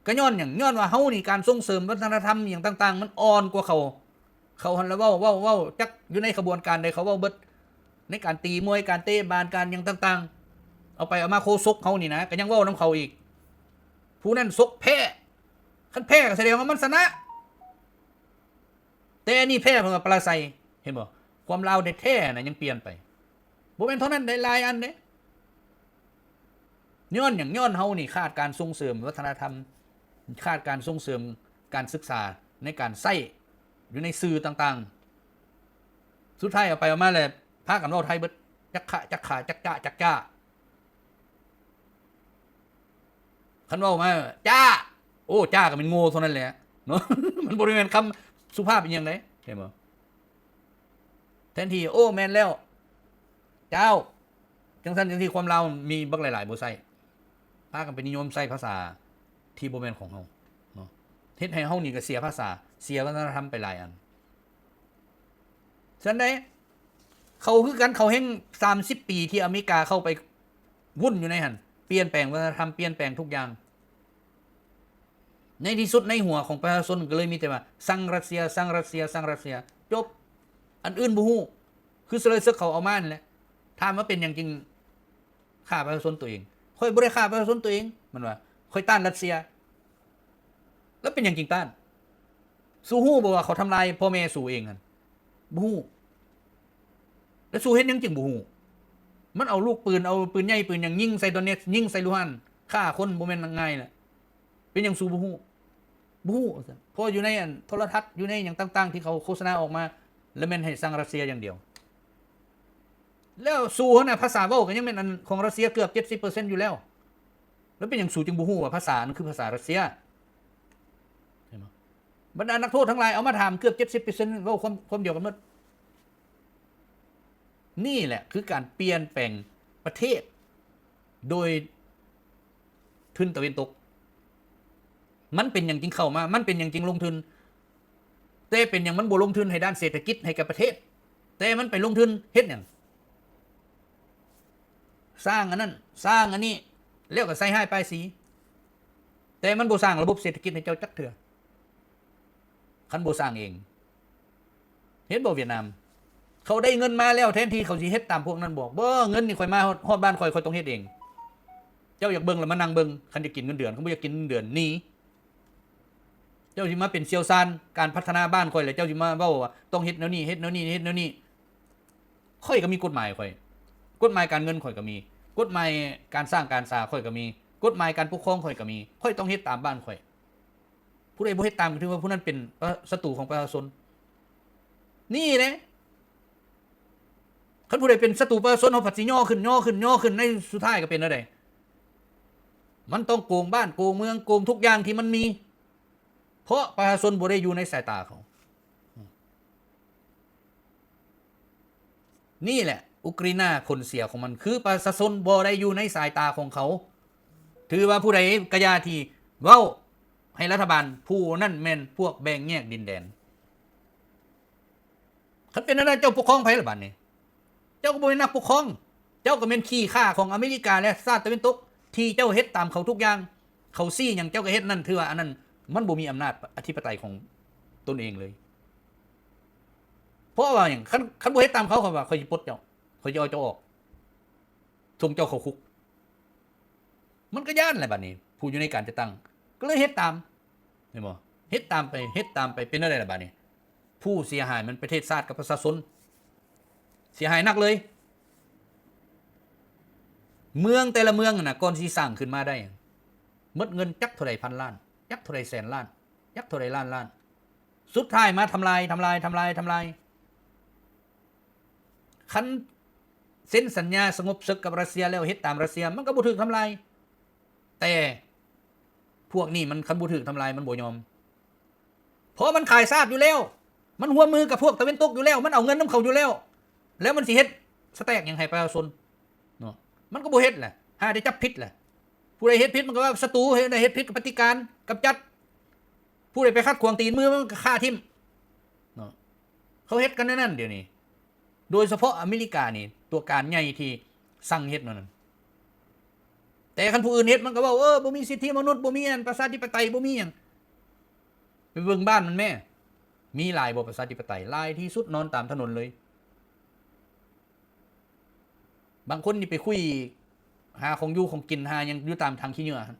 ກໍຍ້ອນຫຍັງ? ຍ້ອນວ່າເຮົານີ້ ການສົ່ງເສີມວັດທະນະທຳອີ່ຫຍັງຕ່າງໆ ມັນອ່ອນກວ່າເຂົາ. ເຂົາຫັ້ນລະເວົ້າ, ເວົ້າ, ເວົ້າ, ຈັກຢູ່ໃນຂະບວນການໃດ ເຂົາເວົ້າເບິດ. ໃນການຕີມວຍ, ການເຕະບານ, ການຫຍັງຕ່າງໆ, ເອົາໄປເອົາມາໂຄສົກເຮົານີ້ນະ ກໍຍັງເວົ້ານຳເຂົາອີກ. ຜູ້ນັ້ນສົກແພ້, ຄັນແພ້ກໍສະແດງວ່າມັນຊະນະ. ແຕ່ອັນນີ້ແພ້ເພິ່ນວ່າປະລາໄຊ. ເຫັນບໍ່? ຄວາມລາວແທ້ໆນະຍັງປ່ຽນໄປ. ບໍ່ແມ່ນເທົ່ານັ້ນໄດ໋, ຫຼາຍອັນເດ້. ຍ້ອນຫຍັງ? ຍ້ອນເຮົານີ້ຂາດການສົ່ງເສີມວັດທະນະທຳ, ຂາດການສົ່ງເສີມການສຶກສາໃນການໃຊ້ຢູ່ໃນສື່ຕ່າງໆ. ສຸດທ້າຍເອົາໄປເອົາມາແລ້ວພາກັນເວົ້າໄທເບິດ, ຈັກຂະ ຈັກຂາ ຈັກຈະ ຈັກຈ້າ. ຄັນເວົ້າມາ ຈ້າ ໂອ້ ຈ້າກໍແມ່ນໂງ່ເທົ່ານັ້ນແຫຼະເນາະ. ມັນບໍ່ໄດ້ແມ່ນຄຳສຸພາບອີ່ຫຍັງໃດ໋, ເຫັນບໍ່? ແທນທີ່ ໂອ້ ແມ່ນແລ້ວ ເຈົ້າ ຈັ່ງຊັ້ນຈັ່ງຊີ້. ຄວາມລາວມີບັກຫຼາຍໆບໍ່ໃຊ້, ພາກັນໄປນິຍົມໃຊ້ພາສາທີ່ບໍ່ແມ່ນຂອງເຮົາເນາະ, ເຮັດໃຫ້ເຮົານີ້ກໍເສຍພາສາ ເສຍວັດທະນະທຳໄປຫຼາຍອັນ. ຊັ້ນໃດ ເຂົາຄືກັນ, ເຂົາແຮ່ງສາມສິບປີທີ່ອາເມລິກາເຂົ້າໄປວຸ້ນຢູ່ໃນຫັ້ນ, ປ່ຽນແປງວັດທະນະທຳ, ປ່ຽນແປງທຸກຢ່າງ. ໃນທີ່ສຸດໃນຫົວຂອງປະຊາຊົນກໍເລີຍມີແຕ່ວ່າ ຊັງຣັດເຊຍ, ຊັງຣັດເຊຍ, ຊັງຣັດເຊຍ, ຈົບ. ອັນອື່ນບໍ່ຮູ້. ຄືສະເລີເສິກເຂົາເອົາມານັ້ນແຫຼະ. ຖາມວ່າເປັນຫຍັງຈຶ່ງຂ້າປະຊາຊົນຕົວເອງ? ຂ້ອຍບໍ່ໄດ້ຂ້າປະຊາຊົນຕົວເອງ, ມັນວ່າ, ຂ້ອຍຕ້ານຣັດເຊຍ. ແລ້ວເປັນຫຍັງຈຶ່ງຕ້ານ? ສູຮູ້ບໍ່ວ່າເຂົາທຳລາຍພໍ່ແມ່ສູເອງຫັ້ນ? ບໍ່ຮູ້. ແລ້ວສູເຮັດຫຍັງຈຶ່ງບໍ່ຮູ້? ມັນເອົາລູກປືນ, ເອົາປືນໃຫຍ່ປືນຫຍັງຍິງໃສ່ໂດເນັດ, ຍິງໃສ່ລູຮານ, ຂ້າຄົນບໍ່ແມ່ນງ່າຍນະ. ເປັນຫຍັງສູບໍ່ຮູ້? ບໍ່ຮູ້ວ່າຊັ້ນ. ເພາະຢູ່ໃນອັນໂທລະທັດ, ຢູ່ໃນຫຍັງຕ່າງໆທີ່ເຂົາໂຄສະນາອອກມາ, ລະແມ່ນໃຫ້ຊັງຣັດເຊຍຢ່າງດຽວ. ແລ້ວສູຫັ້ນນະ ພາສາເວົ້າກໍຍັງແມ່ນອັນຂອງຣັດເຊຍເກືອບເຈັດສິບເປີເຊັນຢູ່ແລ້ວ. ແລ້ວເປັນຫຍັງສູຈຶ່ງບໍ່ຮູ້ວ່າພາສານັ້ນຄືພາສາຣັດເຊຍ? ເຫັນບໍ່? ບັນດານັກໂທດທັງຫຼາຍເອົາມາຖາມເກືອບເຈັດສິບເປີເຊັນເວົ້າຄວາມ, ຄວາມດຽວກັນໝົດ. ນີ້ແຫຼະຄືການປ່ຽນແປງປະເທດໂດຍທຶນຕາເວັນຕົກ. ມັນເປັນຫຍັງຈຶ່ງເຂົ້າມາ? ມັນເປັນຫຍັງຈຶ່ງລົງທຶນ? ແຕ່ເປັນຫຍັງມັນບໍ່ລົງທຶນໃຫ້ດ້ານເສດຖະກິດໃຫ້ແກ່ປະເທດ? ແຕ່ມັນໄປລົງທຶນເຮັດຫຍັງ? ສ້າງອັນນັ້ນ, ສ້າງອັນນີ້, ແລ້ວກໍໃສ່ຮ້າຍປ້າຍສີ. ແຕ່ມັນບໍ່ສ້າງລະບົບເສດຖະກິດໃຫ້ເຈົ້າຈັກເທື່ອ. ຄັນບໍ່ສ້າງເອງ. ເຫັນບໍ່ຫວຽດນາມ? ເຂົາໄດ້ເງິນມາແລ້ວ ແທນທີ່ເຂົາຊິເຮັດຕາມພວກນັ້ນບອກ, ບໍ່, ເງິນນີ້ຂ້ອຍມາຮອດ, ຮອດບ້ານຂ້ອຍ, ຂ້ອຍຕ້ອງເຮັດເອງ. ເຈົ້າຢາກເບິ່ງລະມານັ່ງເບິ່ງ, ຄັນຢາກກິນເງິນເດືອນ, ຄັນບໍ່ຢາກກິນເງິນເດືອນ, ໜີ. ເຈົ້າຊິມາເປັນຊ່ຽວຊານການພັດທະນາບ້ານຂ້ອຍ ແລ້ວເຈົ້າຊິມາເວົ້າວ່າຕ້ອງເຮັດແນວນີ້, ເຮັດແນວນີ້, ເຮັດແນວນີ້. ຂ້ອຍກໍມີກົດໝາຍຂ້ອຍ, ກົດໝາຍການເງິນຂ້ອຍກໍມີ, ກົດໝາຍການສ້າງການສາຂ້ອຍກໍມີ, ກົດໝາຍການປົກຄອງຂ້ອຍກໍມີ, ຂ້ອຍຕ້ອງເຮັດຕາມບ້ານຂ້ອຍ. ຜູ້ໃດບໍ່ເຮັດຕາມ ກໍຖືວ່າຜູ້ນັ້ນເປັນ ເອີ ສັດຕູຂອງປະຊາຊົນ. ນີ້ແຫຼະ, ຄັນຜູ້ໃດເປັນສັດຕູປະຊາຊົນ ເຮົາພັດຊິຍໍຂຶ້ນ, ຍໍຂຶ້ນ, ຍໍຂຶ້ນ, ໃນສຸດທ້າຍກໍເປັນແນວໃດ? ມັນຕ້ອງໂກງບ້ານ, ໂກງເມືອງ, ໂກງທຸກຢ່າງທີ່ມັນມີ, ເພາະປະຊາຊົນບໍ່ໄດ້ຢູ່ໃນສາຍຕາເຂົາ. ນີ້ແຫຼະ ອຸກຣິນາ ຜົນເສຍຂອງມັນ ຄືປະຊາຊົນບໍ່ໄດ້ຢູ່ໃນສາຍຕາຂອງເຂົາ. ຖືວ່າຜູ້ໃດກະຢ່າທີ່ເວົ້າໃຫ້ລັດຖະບານ, ຜູ້ນັ້ນແມ່ນພວກແບ່ງແຍກດິນແດນ. ຄັນເປັນແນວນັ້ນ ເຈົ້າປົກຄອງໃຜລະບາດນີ້? ເຈົ້າກໍບໍ່ແມ່ນນັກປົກຄອງ, ເຈົ້າກໍແມ່ນຂີ້ຂ້າຂອງອາເມລິກາ ແລະ ຊາດຕາເວັນຕົກ ທີ່ເຈົ້າເຮັດຕາມເຂົາທຸກຢ່າງ. ເຂົາຊີ້ຫຍັງເຈົ້າກໍເຮັດນັ້ນ, ຖືວ່າອັນນັ້ນມັນບໍ່ມີອຳນາດອະທິປະໄຕຂອງຕົນເອງເລີຍ. ເພາະວ່າຫຍັງ? ຄັນ, ຄັນບໍ່ເຮັດຕາມເຂົາ, ເຂົາວ່າ ຂ້ອຍຊິປົດເຈົ້າ, ຂ້ອຍຊິເອົາເຈົ້າອອກ, ສົ່ງເຈົ້າເຂົ້າຄຸກ. ມັນກໍຢ້ານແຫຼະບາດນີ້, ຜູ້ຢູ່ໃນການຈັດຕັ້ງກໍເລີຍເຮັດຕາມ, ເຫັນບໍ່? ເຮັດຕາມໄປ, ເຮັດຕາມໄປ, ເປັນແນວໃດລະບາດນີ້? ຜູ້ເສຍຫາຍມັນປະເທດຊາດກັບປະຊາຊົນ, ເສຍຫາຍໜັກເລີຍ. ເມືອງແຕ່ລະເມືອງຫັ້ນນະ, ກ່ອນຊິສ້າງຂຶ້ນມາໄດ້, ໝົດເງິນຈັກເທົ່າໃດພັນລ້ານ, ຈັກເທົ່າໃດແສນລ້ານ, ຈັກເທົ່າໃດລ້ານລ້ານ, ສຸດທ້າຍມາທຳລາຍ, ທຳລາຍ, ທຳລາຍ, ທຳລາຍ. ຄັນເຊັນສັນຍາສະຫງົບເສິກກັບຣັດເຊຍແລ້ວເຮັດຕາມຣັດເຊຍ, ມັນກໍບໍ່ຖືກທຳລາຍ. ແຕ່ພວກນີ້ມັນ, ຄັນບໍ່ຖືກທຳລາຍ, ມັນບໍ່ຍອມ. ເພາະມັນຂາຍຊາດຢູ່ແລ້ວ, ມັນຮ່ວມມືກັບພວກຕາເວັນຕົກຢູ່ແລ້ວ, ມັນເອົາເງິນນຳເຂົາຢູ່ແລ້ວ, ແລ້ວມັນຊິເຮັດສະແຕັກຫຍັງໃຫ້ປະຊາຊົນເນາະ? ມັນກໍບໍ່ເຮັດແຫຼະ, ຫາແຕ່ຈັບຜິດແຫຼະ. ຜູ້ໃດເຮັດຜິດມັນກໍວ່າສັດຕູ, ຜູ້ໃດເຮັດຜິດກໍປະຕິການ, ກຳຈັດ. ຜູ້ໃດໄປຂັດຂວາງຕີນມື ມັນກໍຂ້າຖິ້ມເນາະ. ເຂົາເຮັດກັນແນວນັ້ນດຽວນີ້. ໂດຍສະເພາະອາເມລິການີ້ ຕົວການໃຫຍ່ທີ່ສັ່ງເຮັດແນວນັ້ນ. ແຕ່ຄັນຜູ້ອື່ນເຮັດ ມັນກໍເວົ້າ, ເອີ, ບໍ່ມີສິດທິມະນຸດ, ບໍ່ມີອັນປະຊາທິປະໄຕ, ບໍ່ມີຫຍັງ. ໄປເບິ່ງບ້ານມັນແມ້, ມີຫຼາຍບໍ່ປະຊາທິປະໄຕ? ຫຼາຍທີ່ສຸດ, ນອນຕາມຖະໜົນເລີຍ. ບາງຄົນນີ້ໄປຄຸຍຫາຂອງຢູ່ຂອງກິນ, ຫາຫຍັງຢູ່ຕາມຖັງຂີ້ເຫຍື້ອຫັ້ນ.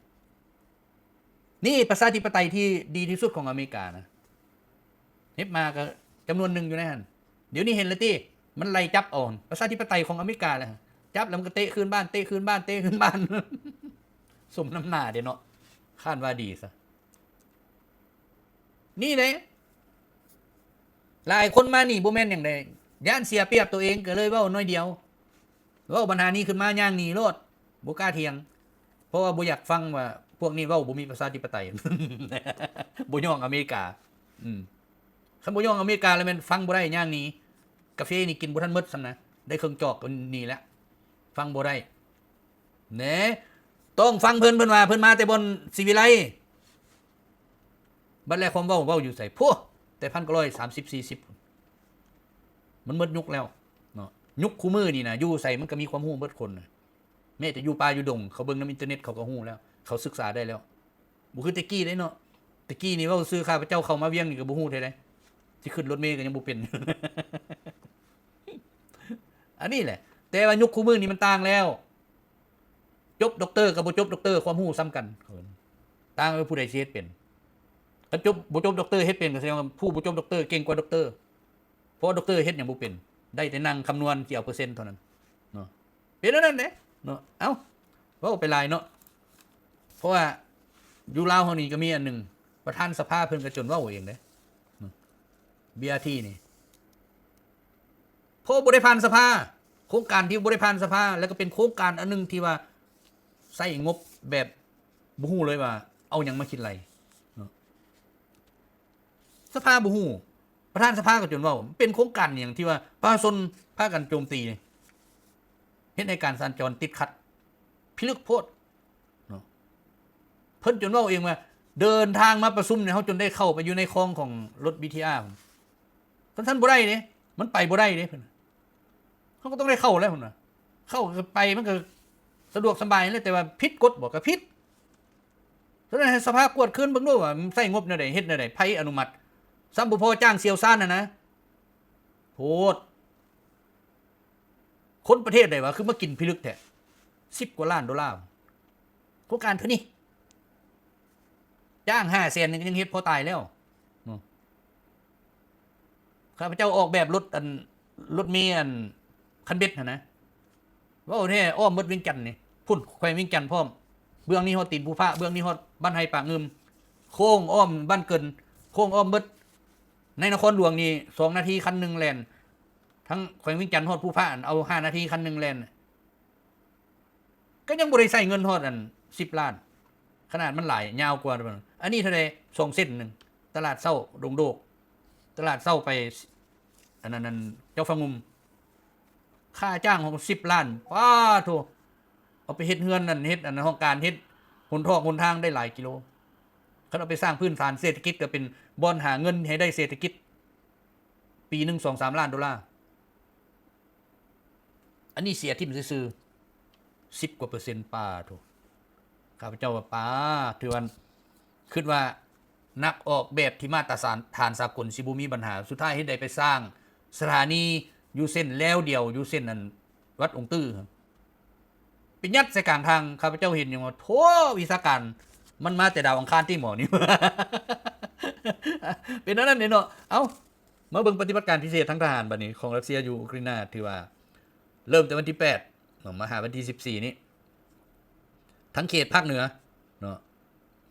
ນີ້ປະຊາທິປະໄຕທີ່ດີທີ່ສຸດຂອງອາເມລິການະ ເຮັດມາກໍຈຳນວນໜຶ່ງຢູ່ໃນຫັ້ນ. ດຽວນີ້ເຫັນແລ້ວຕິ ມັນໄລ່ຈັບເອົາ ປະຊາທິປະໄຕຂອງອາເມລິກາແຫຼະ ຈັບແລ້ວມັນກໍເຕະຄືນບ້ານ ເຕະຄືນບ້ານ ເຕະຄືນບ້ານ ສົມນ້ຳໜ້າເດເນາະ ຄ້ານວ່າດີຊະ. ນີ້ເດ້ ຫຼາຍຄົນມານີ້ບໍ່ແມ່ນຫຍັງໃດ ຢ້ານເສຍປຽບຕົວເອງ ກໍເລີຍເວົ້າໜ້ອຍດຽວ ເວົ້າບັນຫານີ້ຂຶ້ນມາຍ່າງໜີໂລດ ບໍ່ກ້າຖຽງ ເພາະວ່າບໍ່ຢາກຟັງວ່າພວກນີ້ເວົ້າບໍ່ມີປະຊາທິປະໄຕ ບໍ່ຍ້ອງອາເມລິກາ. ອືມ ຄັນບໍ່ຍ້ອງອາເມລິກາແລ້ວແມ່ນຟັງບໍ່ໄດ້ ຍ່າງໜີ. ກາເຟນີ້ກິນບໍ່ທັນໝົດຊ້ຳນະ ໄດ້ເຄິ່ງຈອກກໍໜີແລ້ວ ຟັງບໍ່ໄດ້. ແໜ ຕ້ອງຟັງເພິ່ນ ເພິ່ນວ່າເພິ່ນມາແຕ່ບ່ອນສີວິໄລ ບັດແລ້ວຄວາມເວົ້າ ເວົ້າຢູ່ໃສ? ໂພ ແຕ່ພັນເກົ້າຮ້ອຍສາມສິບ ສີ່ສິບ ມັນໝົດຍຸກແລ້ວເນາະ. ຍຸກຄູ່ມື້ນີ້ນະ ຢູ່ໃສມັນກໍມີຄວາມຮູ້ເບິດຄົນນະ ແມ້ແຕ່ຢູ່ປ່າຢູ່ດົງ ເຂົາເບິ່ງນຳອິນເຕີເນັດເຂົາກໍຮູ້ແລ້ວ ເຂົາສຶກສາໄດ້ແລ້ວ. ບໍ່ຄືແຕ່ກີ້ເດ້ເນາະ ແຕ່ກີ້ນີ້ເວົ້າຊື່ ຂ້າພະເຈົ້າເຂົ້າມາວຽງນີ້ກໍບໍ່ຮູ້ແທ້ໃດ ຊິຂຶ້ນລົດເມກໍຍັງບໍ່ເປັນ ອັນນີ້ແຫຼະ. ແຕ່ວ່າຍຸກຄູ່ມື້ນີ້ມັນຕ່າງແລ້ວ ຈົບດັອກເຕີກັບບໍ່ຈົບດັອກເຕີ ຄວາມຮູ້ສ່ຳກັນ ຕ່າງວ່າຜູ້ໃດຊິເຮັດເປັນ. ຄັນຈົບ ບໍ່ຈົບດັອກເຕີເຮັດເປັນ ກໍສະແດງວ່າຜູ້ບໍ່ຈົບດັອກເຕີເກັ່ງກວ່າດັອກເຕີ ເພາະວ່າດັອກເຕີເຮັດຫຍັງບໍ່ເປັນ ໄດ້ແຕ່ນັ່ງຄຳນວນ ຊິເອົາເປີເຊັນເທົ່ານັ້ນເນາະ. ເປັນແນວນັ້ນເດ້ເນາະ. ເອົ້າ ເວົ້າໄປຫຼາຍເນາະ ເພາະວ່າຢູ່ລາວເຮົານີ້ກໍມີອັນໜຶ່ງ ປະທານສະພາເພິ່ນກໍຈົນເວົ້າເອງເດ້ເນາະ ບີອາທີນີ້ ເພາະບໍ່ໄດ້ຜ່ານສະພາ ໂຄງການທີ່ບໍ່ໄດ້ຜ່ານສະພາ ແລ້ວກໍເປັນໂຄງການອັນໜຶ່ງທີ່ວ່າໃຊ້ງົບແບບບໍ່ຮູ້ເລີຍວ່າເອົາຫຍັງມາຄິດໄລ່ເນາະ. ສະພາບໍ່ຮູ້ ປະທານສະພາກໍຈົນເວົ້າ ເປັນໂຄງການຫຍັງທີ່ວ່າປະຊາຊົນພາກັນໂຈມຕີ ເຮັດໃຫ້ການສັນຈອນຕິດຂັດ ພິລຶກໂພດເນາະ. ເພິ່ນຈົນເວົ້າເອງວ່າ ເດີນທາງມາປະຊຸມນີ້ ເຮົາຈົນໄດ້ເຂົ້າໄປຢູ່ໃນຄອງຂອງລົດບີທີອາ ຄັນຊັ້ນບໍ່ໄດ້ເດ້ ມັນໄປບໍ່ໄດ້ເດ້ ເພິ່ນ ເຮົາກໍຕ້ອງໄດ້ເຂົ້າແລ້ວພຸ້ນນະ ເຂົ້າໄປມັນກໍສະດວກສະບາຍແຫຼະ ແຕ່ວ່າຜິດກົດບໍ່ ກໍຜິດ. ສະນັ້ນໃຫ້ສະພາກວດຄືນເບິ່ງດູວ່າມັນໃຊ້ງົບແນວໃດ ເຮັດແນວໃດ ໃຜອະນຸມັດ ຊ້ຳບໍ່ພໍຈ້າງຊ່ຽວຊານຫັ້ນນະ ໂພດ. ຄົນປະເທດໃດວະ ຄືມາກິນພິລຶກແທ້ ສິບກວ່າລ້ານໂດລາ ໂຄງການເທື່ອນີ້ ຈ້າງຫ້າແສນນີ້ກໍຍັງເຮັດພໍຕາຍແລ້ວເນາະ. ຂ້າພະເຈົ້າອອກແບບລົດ ອັນ ລົດເມ ອັນ ຄັນເບັດຫັ້ນນະ ເວົ້າແທ້ ອ້ອມໝົດວຽງຈັນນີ້ ພຸ້ນ ແຂວງວຽງຈັນພ້ອມ ເບື້ອງນີ້ຮອດຕີນພູພະ ເບື້ອງນີ້ຮອດບ້ານໄຮ່ປາກງື່ມ ໂຄ້ງອ້ອມບ້ານເກີນ ໂຄ້ງອ້ອມເບິດ. ໃນນະຄອນຫຼວງນີ້ ສອງນາທີຄັນໜຶ່ງແລ່ນ ທັງແຂວງວຽງຈັນຮອດພູພະ ເອົາຫ້ານາທີຄັນໜຶ່ງແລ່ນ ກໍຍັງບໍ່ໄດ້ໃຊ້ເງິນຮອດອັນສິບລ້ານ ຂະໜາດມັນຫຼາຍຍາວກວ່າ. ອັນນີ້ເທົ່າໃດ? ສອງເສັ້ນໜຶ່ງ ຕະຫຼາດເຊົ້າດົງໂດກ ຕະຫຼາດເຊົ້າໄປ ອັນນັ້ນ ອັນເຈົ້າຟ້າງຸ່ມ ຄ່າຈ້າງຂອງສິບລ້ານ ປາໂທ ເອົາໄປເຮັດເຮືອນນັ້ນ ເຮັດອັນຫ້ອງການ ເຮັດຫົນທອກຫົນທາງໄດ້ຫຼາຍກິໂລ. ຄັນເອົາໄປສ້າງພື້ນຖານເສດຖະກິດ ກໍເປັນບ່ອນຫາເງິນໃຫ້ໄດ້ເສດຖະກິດ ປີໜຶ່ງສອງສາມລ້ານໂດລາ. ອັນນີ້ເສຍຖິ້ມຊື່ໆ ສິບກວ່າເປີເຊັນ ປາໂທ. ຂ້າພະເຈົ້າວ່າ ປາ ຖືວ່າ ຄິດວ່ານັກອອກແບບທີ່ມາດຕະຖານສາກົນຊິບໍ່ມີບັນຫາ ສຸດທ້າຍເຮັດໃດໄປສ້າງສະຖານີຢູ່ເສັ້ນແລວດຽວ ຢູ່ເສັ້ນອັນວັດອົງຕື້ ໄປຍັດໃສ່ກາງທາງ. ຂ້າພະເຈົ້າເຫັນຫຍັງວ່າ ໂທ້ ວິຊາການມັນມາແຕ່ດາວອັງຄານຕິໝໍນີ້ ເປັນອັນນັ້ນເດ້ເນາະ. ເອົ້າ ມາເບິ່ງປະຕິບັດການພິເສດທາງທະຫານບັດນີ້ ຂອງຣັດເຊຍຢູ່ອຸກຣາຍນາ ຖືວ່າເລີ່ມແຕ່ວັນທີແປດເນາະ ມາຫາວັນທີສິບສີ່ນີ້ ທັງເຂດພາກເໜືອເນາະ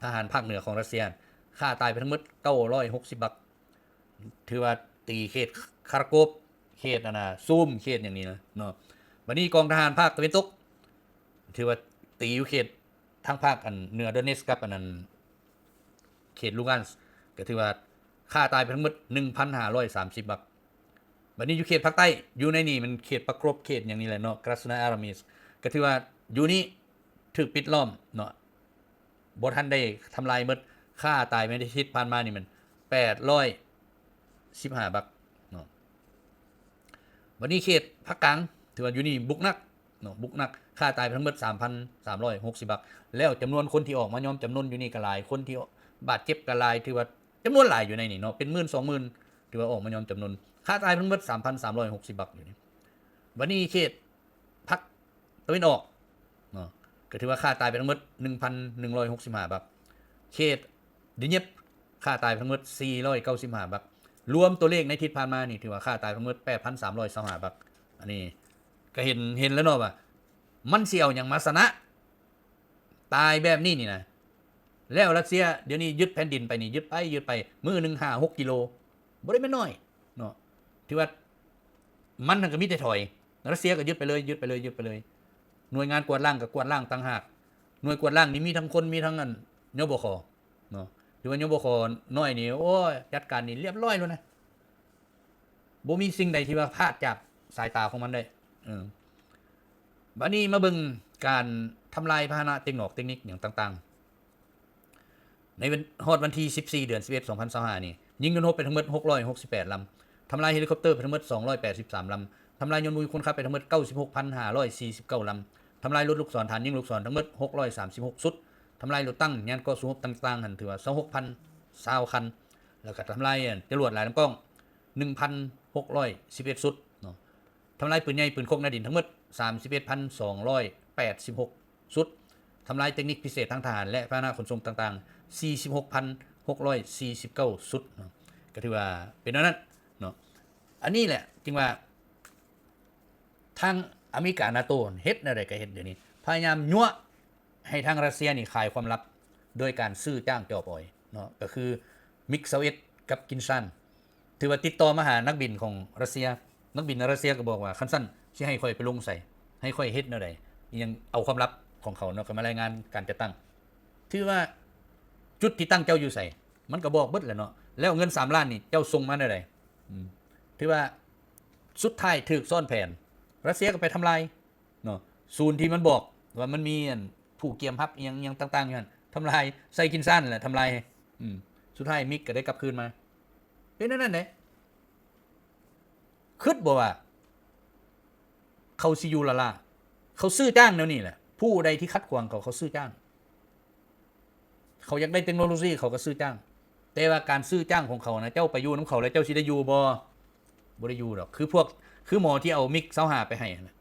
ທະຫານພາກເໜືອຂອງຣັດເຊຍ ຂ້າຕາຍໄປທັງໝົດເກົ້າຮ້ອຍຫົກສິບບັກ ຖືວ່າຕີເຂດຄາຣາໂກບ ເຂດອັນນ່າ ຊູມ ເຂດຫຍັງນີ້ນະເນາະ. ບັດນີ້ກອງທະຫານພາກຕາເວັນຕົກ ຖືວ່າຕີຢູ່ເຂດທາງພາກອັນເໜືອໂດເນສກັບອັນນັ້ນ ເຂດລູການ ກໍຖືວ່າຂ້າຕາຍໄປທັງໝົດໜຶ່ງພັນຫ້າຮ້ອຍສາມສິບບັກ. ບັດນີ້ຢູ່ເຂດພາກໃຕ້ ຢູ່ໃນນີ້ມັນເຂດປະກຣົບ ເຂດຫຍັງນີ້ແຫຼະເນາະ ກຣາສນາອາຣາມິສ ກໍຖືວ່າຢູ່ນີ້ຖືກປິດລ້ອມເນາະ ບໍ່ທັນໄດ້ທຳລາຍໝົດ ຂ້າຕາຍໃນອາທິດຜ່ານມານີ້ແມ່ນແປດຮ້ອຍສິບຫ້າບັກເນາະ. ບັດນີ້ເຂດພາກກາງ ຖືວ່າຢູ່ນີ້ບຸກໜັກເນາະ ບຸກໜັກ ຂ້າຕາຍໄປທັງໝົດສາມພັນສາມຮ້ອຍຫົກສິບບັກ ແລ້ວຈຳນວນຄົນທີ່ອອກມາຍອມຈຳນົນຢູ່ນີ້ກໍຫຼາຍ ຄົນທີ່ບາດເຈັບກໍຫຼາຍ ຖືວ່າ ຈຳນວນຫຼາຍຢູ່ໃນນີ້ເນາະ ເປັນໝື່ນສອງໝື່ນ ຖືວ່າອອກມາຍອມຈຳນົນ ຂ້າຕາຍທັງໝົດສາມພັນສາມຮ້ອຍຫົກສິບບັກຢູ່ນີ້. ບັດນີ້ເຂດພາກຕາເວັນອອກເນາະ ກໍຖືວ່າຂ້າຕາຍໄປທັງໝົດໜຶ່ງພັນໜຶ່ງຮ້ອຍຫົກສິບຫ້າບັກ. ເຂດ Donetsk ຂ້າຕາຍທັງໝົດສີ່ຮ້ອຍເກົ້າສິບຫ້າບັກ. ລວມຕົວເລກໃນທິດຜ່ານມານີ້ ຖືວ່າຂ້າຕາຍທັງໝົດແປດພັນສາມຮ້ອຍຊາວຫ້າບັກ. ອັນນີ້ກໍເຫັນ ເຫັນແລ້ວເນາະວ່າ ມັນຊິເອົາຫຍັງມາຊະນະ ຕາຍແບບນີ້ນີ້ນະ. ແລ້ວຣັດເຊຍດຽວນີ້ຍຶດແຜ່ນດິນໄປນີ້ ຍຶດໄປ ຍຶດໄປ ມື້ໜຶ່ງຫ້າຫົກກິໂລ ບໍ່ໄດ້ແມ່ນນ້ອຍເນາະ. ຖືວ່າມັນຫັ້ນກໍມີແຕ່ຖອຍ ຣັດເຊຍກໍຍຶດໄປເລີຍ ຍຶດໄປເລີຍ ຍຶດໄປເລີຍ. ໜ່ວຍງານກວາດລ້າງກໍກວາດລ້າງຕ່າງຫາກ. ໜ່ວຍກວາດລ້າງນີ້ມີທັງຄົນ ມີທັງອັນ ຍບຂ ເນາະ. ຖືວ່າ ຍບຂ ນ້ອຍນີ້ ໂອ້ຍ ຈັດການນີ້ລຽບລ້ອຍໂລດນະ. ບໍ່ມີສິ່ງໃດທີ່ວ່າພາດຈາກສາຍຕາຂອງມັນໄດ້. ເອີ ບາດນີ້ມາເບິ່ງການທຳລາຍພາຫະນະເຕັກນອກເຕັກນິກຫຍັງຕ່າງໆ. ໃນວັນ ຮອດວັນທີສິບສີ່ ເດືອນສິບເອັດ ສອງພັນຊາວຫ້ານີ້ ຍິງຍົນຮົບໄປທັງໝົດຫົກຮ້ອຍຫົກສິບແປດລຳ, ທຳລາຍເຮລິຄອບເຕີໄປທັງໝົດສອງຮ້ອຍແປດສິບສາມລຳ, ທຳລາຍຍົນບໍ່ມີຄົນຂັບໄປທັງໝົດເກົ້າສິບຫົກພັນຫ້າຮ້ອຍສີ່ສິບເກົ້າລຳ, ທຳລາຍລົດລູກສອນ ຖານຍິງລູກສອນ ທັງໝົດຫົກຮ້ອຍສາມສິບຫົກຊຸດ, ທຳລາຍລົດຕັງ ຍານກໍ່ສູ້ຮົບຕ່າງໆຫັ້ນ ຖືວ່າຊາວຫົກພັນຊາວຄັນ, ແລ້ວກໍທຳລາຍ ອັນ ຈະຫຼວດຫຼາຍລຳກ້ອງ ໜຶ່ງພັນຫົກຮ້ອຍສິບເອັດຊຸດເນາະ. ທຳລາຍປືນໃຫຍ່ ປືນຄົກ ໜ້າດິນ ທັງໝົດສາມສິບເອັດພັນສອງຮ້ອຍແປດສິບຫົກຊຸດ, ທຳລາຍເຕັກນິກພິເສດທາງທະຫານ ແລະ ພາຫະນະຂົນສົ່ງຕ່າງໆສີ່ສິບຫົກພັນຫົກຮ້ອຍສີ່ສິບເກົ້າຊຸດເນາະ. ກໍຖືວ່າເປັນແນວນັ້ນເນາະ. ອັນນີ້ແຫຼະຈຶ່ງວ່າ ທາງອາເມລິກາ ນາໂຕ ເຮັດແນວໃດກໍເຮັດດຽວນີ້ ພະຍາຍາມຍົວະໃຫ້ທາງຣັດເຊຍນີ້ຂາຍຄວາມລັບ ໂດຍການຊື້ຈ້າງຈອບອອຍເນາະ, ກໍຄື MiG ຊາວເອັດ ກັບ Kinzhal. ຖືວ່າຕິດຕໍ່ມາຫານັກບິນຂອງຣັດເຊຍ, ນັກບິນໃນຣັດເຊຍກໍບອກວ່າ ຄັນຊັ້ນຊິໃຫ້ຂ້ອຍໄປລົງໃສ? ໃຫ້ຂ້ອຍເຮັດແນວໃດ? ອີ່ຫຍັງ ເອົາຄວາມລັບຂອງເຂົາເນາະ ກໍມາລາຍງານການຈັດຕັ້ງ. ຖືວ່າຈຸດທີ່ຕັ້ງເຈົ້າຢູ່ໃສ? ມັນກໍບອກເບິດແຫຼະເນາະ. ແລ້ວເງິນສາມລ້ານນີ້ ເຈົ້າສົ່ງມາແນວໃດ? ອືມ ຖືວ່າສຸດທ້າຍຖືກຊ້ອນແຜນ, ຣັດເຊຍກໍໄປທຳລາຍເນາະ ສູນທີ່ມັນບອກວ່າມັນມີ ອັນ ຜູ້ກຽມຮັບອີ່ຫຍັງ ອີ່ຫຍັງຕ່າງໆຢູ່ຫັ້ນ ທຳລາຍ, ໃສ່ Kinzhal ແຫຼະ ທຳລາຍ. ອືມ ສຸດທ້າຍ MiG ກໍໄດ້ກັບຄືນມາ. ເປັນແນວນັ້ນເດ້. ຄິດບໍ່ວ່າເຂົາຊິຢູ່ລ້າໆ? ເຂົາຊື້ຈ້າງແນວນີ້ແຫຼະ. ຜູ້ໃດທີ່ຂັດຂວາງເຂົາ ເຂົາຊື້ຈ້າງ. ເຂົາຢາກໄດ້ເຕັກໂນໂລຊີ ເຂົາກໍຊື້ຈ້າງ. ແຕ່ວ່າການຊື້ຈ້າງຂອງເຂົານະ ເຈົ້າໄປຢູ່ນຳເຂົາແລ້ວ ເຈົ້າຊິໄດ້ຢູ່ບໍ່? ບໍ່ໄດ້ຢູ່ດອກ. ຄືພວກ ຄືໝໍທີ່ເອົາ MiG ຊາວຫ້າໄປໃຫ້ຫັ້ນນະ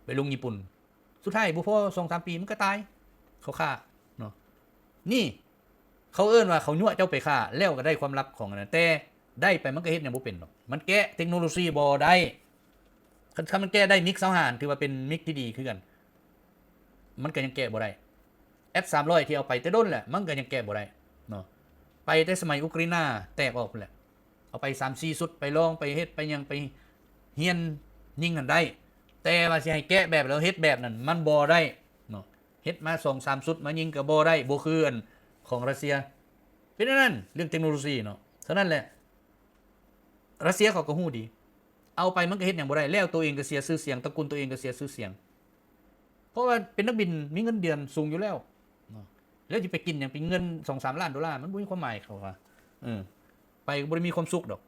ໄປລົງຍີ່ປຸ່ນ. ສຸດທ້າຍບໍ່ພໍສອງສາມປີມັນກໍຕາຍ ເຂົາຂ້າເນາະ. ນີ້ເຂົາເອີ້ນວ່າເຂົາຍົວະເຈົ້າໄປຂ້າ ແລ້ວກໍໄດ້ຄວາມລັບຂອງອັນນັ້ນ, ແຕ່ໄດ້ໄປມັນກໍເຮັດຫຍັງບໍ່ເປັນດອກ. ມັນແກະເຕັກໂນໂລຊີບໍ່ໄດ້. ຄັນ ຄັນມັນແກະໄດ້ MiG ຊາວຫ້າ ຖືວ່າເປັນ MiG ທີ່ດີຄືກັນ ມັນກໍຍັງແກະບໍ່ໄດ້. ເອັຟສາມຮ້ອຍ ທີ່ເອົາໄປແຕ່ດົນແຫຼະ ມັນກໍຍັງແກະບໍ່ໄດ້ເນາະ. ໄປແຕ່ສະໄໝອຸກຣາຍນາແຕກອອກພຸ້ນແຫຼະ. ເອົາໄປສາມສີ່ຊຸດ ໄປລອງ ໄປເຮັດ ໄປຫຍັງ ໄປຮຽນຍິງຫັ້ນໄດ້, ແຕ່ວ່າຊິໃຫ້ແກະແບບແລ້ວເຮັດແບບນັ້ນ ມັນບໍ່ໄດ້ເນາະ. ເຮັດມາສອງສາມຊຸດມາຍິງກໍບໍ່ໄດ້, ບໍ່ຄືອັນຂອງຣັດເຊຍ. ເປັນອັນນັ້ນ ເລື່ອງເຕັກໂນໂລຊີເນາະ. ສະນັ້ນແຫຼະ ຣັດເຊຍເຂົາກໍຮູ້ດີ, ເອົາໄປມັນກໍເຮັດຫຍັງບໍ່ໄດ້, ແລ້ວໂຕເອງກໍເສຍຊື່ສຽງ, ຕະກຸນໂຕເອງກໍເສຍຊື່ສຽງ. ເພາະວ່າເປັນນັກບິນມີເງິນເດືອນສູງຢູ່ແລ້ວເນາະ, ແລ້ວຊິໄປກິນຫຍັງ ເປັນເງິນສອງສາມລ້ານໂດລາ ມັນບໍ່ມີຄວາມໝາຍ ເຂົາວ່າ. ເອີ ໄປກໍບໍ່ໄດ້ມີຄວາມສຸກດອກ.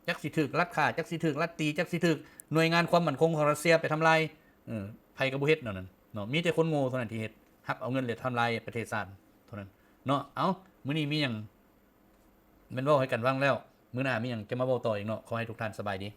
ຈັກຊິຖືກລັດຂ້າ, ຈັກຊິຖືກລັດຕີ, ຈັກຊິຖືກໜ່ວຍງານຄວາມໝັ້ນຄົງຂອງຣັດເຊຍໄປທຳລາຍ, ເອີ ໃຜກໍບໍ່ເຮັດແນວນັ້ນເນາະ. ມີແຕ່ຄົນໂງ່ເທົ່ານັ້ນທີ່ເຮັດ, ຮັບເອົາເງິນ ແລະ ທຳລາຍປະເທດຊາດເທົ່ານັ້ນເນາະ. ເອົ້າ ມື້ນີ້ມີຫຍັງ ແມ່ນເວົ້າໃຫ້ກັນຟັງແລ້ວ, ມື້ໜ້າມີຫຍັງຈະມາເວົ້າຕໍ່ອີກເນາະ. ຂໍໃຫ້ທຸກທ່ານສະບາຍດີ.